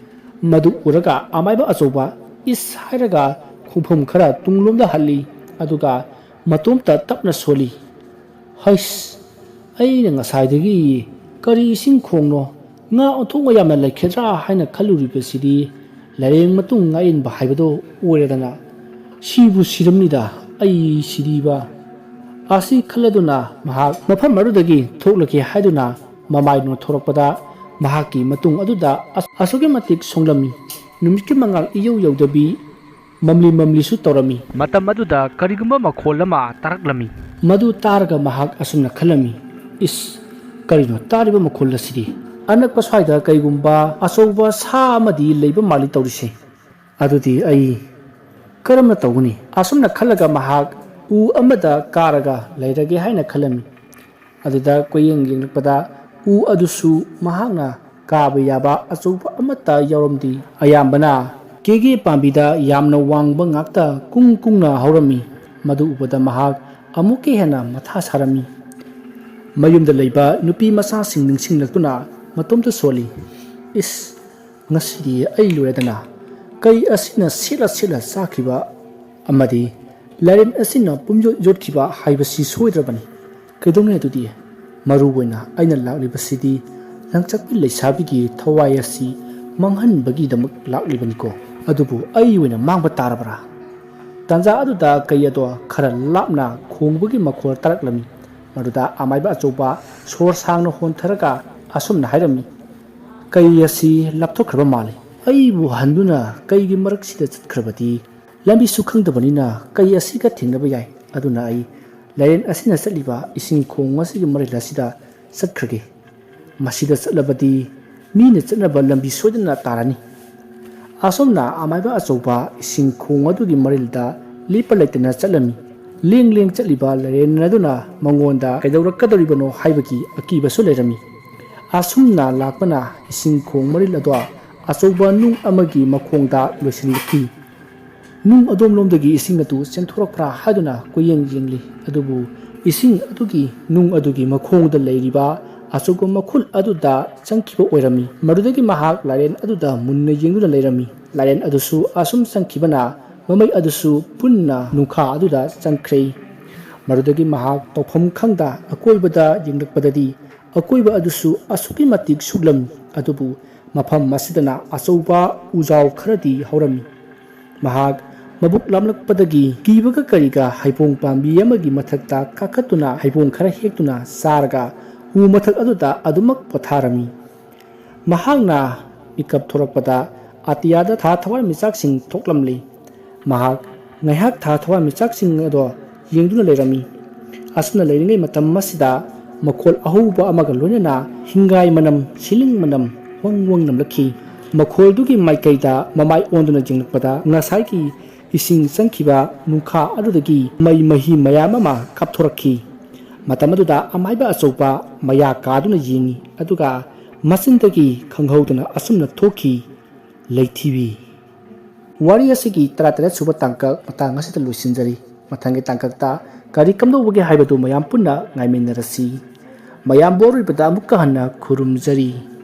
ꯃꯗꯨ ꯎꯔꯒ ꯑꯃꯥꯏꯕ ꯑꯆꯧꯕ "ꯏꯁ" ꯍꯥꯏꯔꯒ ꯈꯣꯡꯐꯝ ꯈꯔ ꯇꯨꯡꯂꯣꯝꯗ ꯍꯜꯂꯤ꯫ ꯑꯗꯨꯒ ꯃꯇꯣꯝꯇ ꯇꯞꯅ ꯁꯣꯜꯂꯤ꯫ "ꯍꯩꯁ, ꯑꯩꯅ ꯉꯁꯥꯏꯗꯒꯤ ꯀꯔꯤ ꯏꯁꯤꯡ ꯈꯣꯡꯅꯣ? ꯉꯥ ꯑꯣꯟꯊꯣꯛꯅ ꯌꯥꯝꯅ ꯂꯩꯈꯤꯗ꯭ꯔꯥ ꯍꯥꯏꯅ ꯈꯜꯂꯨꯔꯤꯕꯁꯤꯗꯤ ꯂꯥꯏꯔꯦꯟ ꯃꯇꯨꯡ ꯉꯥꯏꯏꯟꯕ ꯍꯥꯏꯕꯗꯣ ꯑꯣꯏꯔꯦꯗꯅ꯫ ꯁꯤꯕꯨ ꯁꯤꯔꯝꯅꯤꯗ ꯑꯩ ꯁꯤꯗꯤꯕ!" ꯑꯁꯤ ꯈꯜꯂꯗꯨꯅ ꯃꯍꯥꯛ ꯃꯐꯝ ꯑꯗꯨꯗꯒꯤ ꯊꯣꯛꯂꯒꯦ ꯍꯥꯏꯗꯨꯅ ꯃꯃꯥꯏ ꯅꯣꯟꯊꯣꯔꯛꯄꯗ ꯃꯍꯥꯛꯀꯤ ꯃꯇꯨꯡ ꯑꯗꯨꯗ ꯑꯁ-, ꯑꯁꯨꯛꯀꯤ ꯃꯇꯤꯛ ꯁꯣꯡꯂꯝꯃꯤ꯫ ꯅꯨꯃꯤꯠꯀꯤ ꯃꯉꯥꯜ ꯏꯌꯧ ꯌꯧꯗꯕꯤ ꯃꯝꯂꯤ ꯃꯝꯂꯤꯁꯨ ꯇꯧꯔꯝꯃꯤ꯫ ꯃꯇꯝ ꯑꯗꯨꯗ ꯀꯔꯤꯒꯨꯝꯕ ꯃꯈꯣꯜ ꯑꯃ ꯇꯥꯔꯛꯂꯝꯃꯤ꯫ ꯃꯗꯨ ꯇꯥꯔꯒ ꯃꯍꯥꯛ ꯑꯁꯨꯝꯅ ꯈꯜꯂꯝꯃꯤ, "ꯏꯁ, ꯀꯔꯤꯅꯣ ꯇꯥꯔꯤꯕ ꯃꯈꯣꯜ ꯑꯁꯤꯗꯤ? ꯑꯅꯛꯄ ꯁ꯭ꯋꯥꯏꯗ ꯀꯩꯒꯨꯝꯕ ꯑꯆꯧꯕ ꯁꯥ ꯑꯃꯗꯤ ꯂꯩꯕ ꯃꯥꯜꯂꯤ ꯇꯧꯔꯤꯁꯦ꯫ ꯑꯗꯨꯗꯤ ꯑꯩ ꯀꯔꯝꯅ ꯇꯧꯒꯅꯤ?" ꯑꯁꯨꯝꯅ ꯈꯜꯂꯒ ꯃꯍꯥꯛ ꯎ ꯑꯃꯗ ꯀꯥꯔꯒ ꯂꯩꯔꯒꯦ ꯍꯥꯏꯅ ꯈꯜꯂꯝꯃꯤ꯫ ꯑꯗꯨꯗ ꯀꯣꯏꯌꯦꯡ ꯌꯦꯡꯂꯛꯄꯗ ꯎ ꯑꯗꯨꯁꯨ ꯃꯍꯥꯛꯅ ꯀꯥꯕ ꯌꯥꯕ ꯑꯆꯧꯕ ꯑꯃꯠꯇ ꯌꯥꯎꯔꯝꯗꯦ꯫ ꯑꯌꯥꯝꯕꯅ ꯀꯦꯒꯦ ꯄꯥꯝꯕꯤꯗ ꯌꯥꯝꯅ ꯋꯥꯡꯕ ꯉꯥꯛꯇ ꯀꯨꯡ ꯀꯨꯡꯅ ꯍꯧꯔꯝꯃꯤ꯫ ꯃꯗꯨ ꯎꯕꯗ ꯃꯍꯥꯛ ꯑꯃꯨꯛꯀ ꯍꯦꯟꯅ ꯃꯊꯥ ꯁꯥꯔꯝꯃꯤ꯫ ꯃꯌꯨꯝꯗ ꯂꯩꯕ ꯅꯨꯄꯤ ꯃꯆꯥꯁꯤꯡ ꯅꯤꯡꯁꯤꯡꯂꯛꯇꯨꯅ ꯃꯇꯣꯝꯇ ꯁꯣꯜꯂꯤ꯫ "ꯏꯁ, ꯉꯁꯤꯗꯤ ꯑꯩ ꯂꯣꯏꯔꯦꯗꯅ꯫ ꯀꯩ ꯑꯁꯤꯅ ꯁꯦꯠꯂ ꯁꯦꯠꯂ ꯆꯥꯈꯤꯕ ꯑꯃꯗꯤ ꯂꯥꯏꯔꯦꯟ ꯑꯁꯤꯅ ꯄꯨꯝꯌꯣꯠ ꯌꯣꯠꯈꯤꯕ ꯍꯥꯏꯕꯁꯤ ꯁꯣꯏꯗ꯭ꯔꯕꯅꯤ꯫ ꯀꯩꯗꯧꯅꯤ ꯑꯗꯨꯗꯤ? ꯃꯔꯨ ꯑꯣꯏꯅ ꯑꯩꯅ ꯂꯥꯛꯂꯤꯕꯁꯤꯗꯤ ꯂꯪꯆꯠꯄꯤ ꯂꯩꯁꯥꯕꯤꯒꯤ ꯊꯋꯥꯏ ꯑꯁꯤ ꯃꯥꯡꯍꯟꯕꯒꯤꯗꯃꯛ ꯂꯥꯛꯂꯤꯕꯅꯤꯀꯣ꯫ ꯑꯗꯨꯕꯨ ꯑꯩ ꯑꯣꯏꯅ ꯃꯥꯡꯕ ꯇꯥꯔꯕ꯭ꯔꯥ? ꯇꯥꯟꯖꯥ ꯑꯗꯨꯗ ꯀꯩ ꯑꯗꯣ ꯈꯔ ꯂꯥꯞꯅ ꯈꯣꯡꯕꯒꯤ ꯃꯈꯣꯜ ꯇꯥꯔꯛꯂꯝꯃꯤ꯫ ꯃꯗꯨꯗ ꯑꯃꯥꯏꯕ ꯑꯆꯧꯕ ꯁꯣꯔ ꯁꯥꯡꯅ ꯍꯣꯟꯊꯔꯒ ꯑꯁꯨꯝꯅ ꯍꯥꯏꯔꯝꯃꯤ, "ꯀꯩ ꯑꯁꯤ ꯂꯥꯞꯊꯣꯛꯈ꯭ꯔꯕ ꯃꯥꯜꯂꯤ꯫ ꯑꯩꯕꯨ ꯍꯟꯗꯨꯅ ꯀꯩꯒꯤ ꯃꯔꯛꯁꯤꯗ ꯆꯠꯈ꯭ꯔꯕꯗꯤ ꯂꯝꯕꯤꯁꯨ ꯈꯪꯗꯕꯅꯤꯅ ꯀꯩ ꯑꯁꯤꯒ ꯊꯦꯡꯅꯕ ꯌꯥꯏ꯫ ꯑꯗꯨꯅ ꯑꯩ ꯂꯥꯏꯔꯦꯟ ꯑꯁꯤꯅ ꯆꯠꯂꯤꯕ ꯏꯁꯤꯡ ꯈꯣꯡ ꯑꯁꯤꯒꯤ ꯃꯔꯤꯜ ꯑꯁꯤꯗ ꯆꯠꯈ꯭ꯔꯒꯦ꯫ ꯃꯁꯤꯗ ꯆꯠꯂꯕꯗꯤ ꯃꯤꯅ ꯆꯠꯅꯕ ꯂꯝꯕꯤ ꯁꯣꯏꯗꯅ ꯇꯥꯔꯅꯤ"꯫ ꯑꯁꯨꯝꯅ ꯑꯃꯥꯏꯕ ꯑꯆꯧꯕ ꯏꯁꯤꯡ ꯈꯣꯡ ꯑꯗꯨꯒꯤ ꯃꯔꯤꯜꯗ ꯂꯦꯞꯄ ꯂꯩꯇꯅ ꯆꯠꯂꯝꯃꯤ꯫ ꯂꯦꯡ ꯂꯦꯡ ꯆꯠꯂꯤꯕ ꯂꯥꯏꯔꯦꯟ ꯑꯗꯨꯅ ꯃꯉꯣꯟꯗ ꯀꯩꯗꯧꯔꯛꯀꯗꯧꯔꯤꯕꯅꯣ ꯍꯥꯏꯕꯒꯤ ꯑꯀꯤꯕꯁꯨ ꯂꯩꯔꯝꯃꯤ꯫ ꯑꯁꯨꯝꯅ ꯂꯥꯛꯄꯅ ꯏꯁꯤꯡ ꯈꯣꯡ ꯃꯔꯤꯜ ꯑꯗꯣ ꯑꯆꯧꯕ ꯅꯨꯡ ꯑꯃꯒꯤ ꯃꯈꯣꯡꯗ ꯂꯣꯏꯁꯤꯜꯂꯛꯈꯤ꯫ ꯅꯨꯡ ꯑꯗꯣꯝꯂꯣꯝꯗꯒꯤ ꯏꯁꯤꯡ ꯑꯗꯨ ꯆꯦꯟꯊꯣꯔꯛꯄ꯭ꯔꯥ ꯍꯥꯏꯗꯨꯅ ꯀꯣꯏꯌꯦꯡ ꯌꯦꯡꯂꯤ꯫ ꯑꯗꯨꯕꯨ ꯏꯁꯤꯡ ꯑꯗꯨꯒꯤ, ꯅꯨꯡ ꯑꯗꯨꯒꯤ ꯃꯈꯣꯡꯗ ꯂꯩꯔꯤꯕ ꯑꯆꯧꯕ ꯃꯈꯨꯜ ꯑꯗꯨꯗ ꯆꯪꯈꯤꯕ ꯑꯣꯏꯔꯝꯃꯤ꯫ ꯃꯗꯨꯗꯒꯤ ꯃꯍꯥꯛ ꯂꯥꯏꯔꯦꯟ ꯑꯗꯨꯗ ꯃꯨꯟꯅ ꯌꯦꯡꯗꯨꯅ ꯂꯩꯔꯝꯃꯤ꯫ ꯂꯥꯏꯔꯦꯟ ꯑꯗꯨꯁꯨ ꯑꯁꯨꯝ ꯆꯪꯈꯤꯕꯅ ꯃꯃꯩ ꯑꯗꯨꯁꯨ ꯄꯨꯟꯅ ꯅꯨꯡꯈꯥ ꯑꯗꯨꯗ ꯆꯪꯈ꯭ꯔꯦ꯫ ꯃꯗꯨꯗꯒꯤ ꯃꯍꯥꯛ ꯇꯧꯐꯝ ꯈꯪꯗ ꯑꯀꯣꯏꯕꯗ ꯌꯦꯡꯂꯛꯄꯗꯗꯤ ꯑꯀꯣꯏꯕ ꯑꯗꯨꯁꯨ ꯑꯁꯨꯛꯀꯤ ꯃꯇꯤꯛ ꯁꯨꯛꯂꯝꯃꯤ꯫ ꯑꯗꯨꯕꯨ ꯃꯐꯝ ꯑꯁꯤꯗꯅ ꯑꯆꯧꯕ ꯎꯖꯥꯎ ꯈꯔꯗꯤ ꯍꯧꯔꯝꯃꯤ꯫ ꯃꯍꯥꯛ ꯃꯕꯨꯛ ꯂꯥꯝꯂꯛꯄꯗꯒꯤ ꯀꯤꯕꯒ ꯀꯔꯤꯒ ꯍꯩꯕꯣꯡ ꯄꯥꯝꯕꯤ ꯑꯃꯒꯤ ꯃꯊꯛꯇ ꯀꯥꯈꯠꯇꯨꯅ ꯍꯩꯕꯣꯡ ꯈꯔ ꯍꯦꯛꯇꯨꯅ ꯆꯥꯔꯒ ꯎ ꯃꯊꯛ ꯑꯗꯨꯗ ꯑꯗꯨꯃꯛ ꯄꯣꯊꯥꯔꯝꯃꯤ꯫ ꯃꯍꯥꯛꯅ ꯃꯤꯀꯞ ꯊꯣꯔꯛꯄꯗ ꯑꯇꯤꯌꯥꯗ ꯊꯥ ꯊꯋꯥꯟꯃꯤꯆꯥꯛꯁꯤꯡ ꯊꯣꯛꯂꯝꯂꯤ꯫ ꯃꯍꯥꯛ ꯉꯥꯏꯍꯥꯛ ꯊꯥ ꯊꯋꯥꯟꯃꯤꯆꯥꯛꯁꯤꯡ ꯑꯗꯣ ꯌꯦꯡꯗꯨꯅ ꯂꯩꯔꯝꯃꯤ꯫ ꯑꯁꯨꯝꯅ ꯂꯩꯔꯤꯉꯩ ꯃꯇꯝ ꯑꯁꯤꯗ ꯃꯈꯣꯜ ꯑꯍꯧꯕ ꯑꯃꯒ ꯂꯣꯏꯅꯅ ꯍꯤꯡꯒꯥꯏ ꯃꯅꯝ, ꯁꯤꯂꯤꯡ ꯃꯅꯝ ꯋꯪ ꯋꯪ ꯅꯝꯂꯛꯈꯤ꯫ ꯃꯈꯣꯜꯗꯨꯒꯤ ꯃꯥꯏꯀꯩꯗ ꯃꯃꯥꯏ ꯑꯣꯟꯗꯨꯅ ꯌꯦꯡꯂꯛꯄꯗ ꯉꯁꯥꯏꯒꯤ ꯏꯁꯤꯡ ꯆꯪꯈꯤꯕ ꯅꯨꯡꯈꯥ ꯑꯗꯨꯗꯒꯤ ꯃꯩ ꯃꯍꯤ ꯃꯌꯥꯝ ꯑꯃ ꯀꯥꯞꯊꯣꯔꯛꯈꯤ꯫ ꯃꯇꯝ ꯑꯗꯨꯗ ꯑꯃꯥꯏꯕ ꯑꯆꯧꯕ ꯃꯌꯥ ꯀꯥꯗꯨꯅ ꯌꯦꯡꯉꯤ, ꯑꯗꯨꯒ ꯃꯆꯤꯟꯗꯒꯤ ꯈꯪꯍꯧꯗꯅ ꯑꯁꯨꯝꯅ ꯊꯣꯛꯈꯤ, "ꯂꯩꯊꯤꯕꯤ"꯫ ꯋꯥꯔꯤ ꯑꯁꯤꯒꯤ ꯇꯔꯥꯇꯔꯦꯠ ꯁꯨꯕ ꯇꯥꯡꯀꯛ ꯃꯇꯥꯡ ꯑꯁꯤꯗ ꯂꯣꯏꯁꯤꯟꯖꯔꯤ꯫ ꯃꯊꯪꯒꯤ ꯇꯥꯡꯀꯛꯇ ꯀꯔꯤ ꯀꯝꯗꯧꯕꯒꯦ ꯍꯥꯏꯕꯗꯨ ꯃꯌꯥꯝ ꯄꯨꯟꯅ ꯉꯥꯏꯃꯤꯟꯅꯔꯁꯤ꯫ ꯃꯌꯥꯝꯕꯨ ꯑꯔꯣꯏꯕꯗ ꯑꯃꯨꯛꯀ ꯍꯟꯅ ꯈꯨꯔꯨꯝꯖꯔꯤ꯫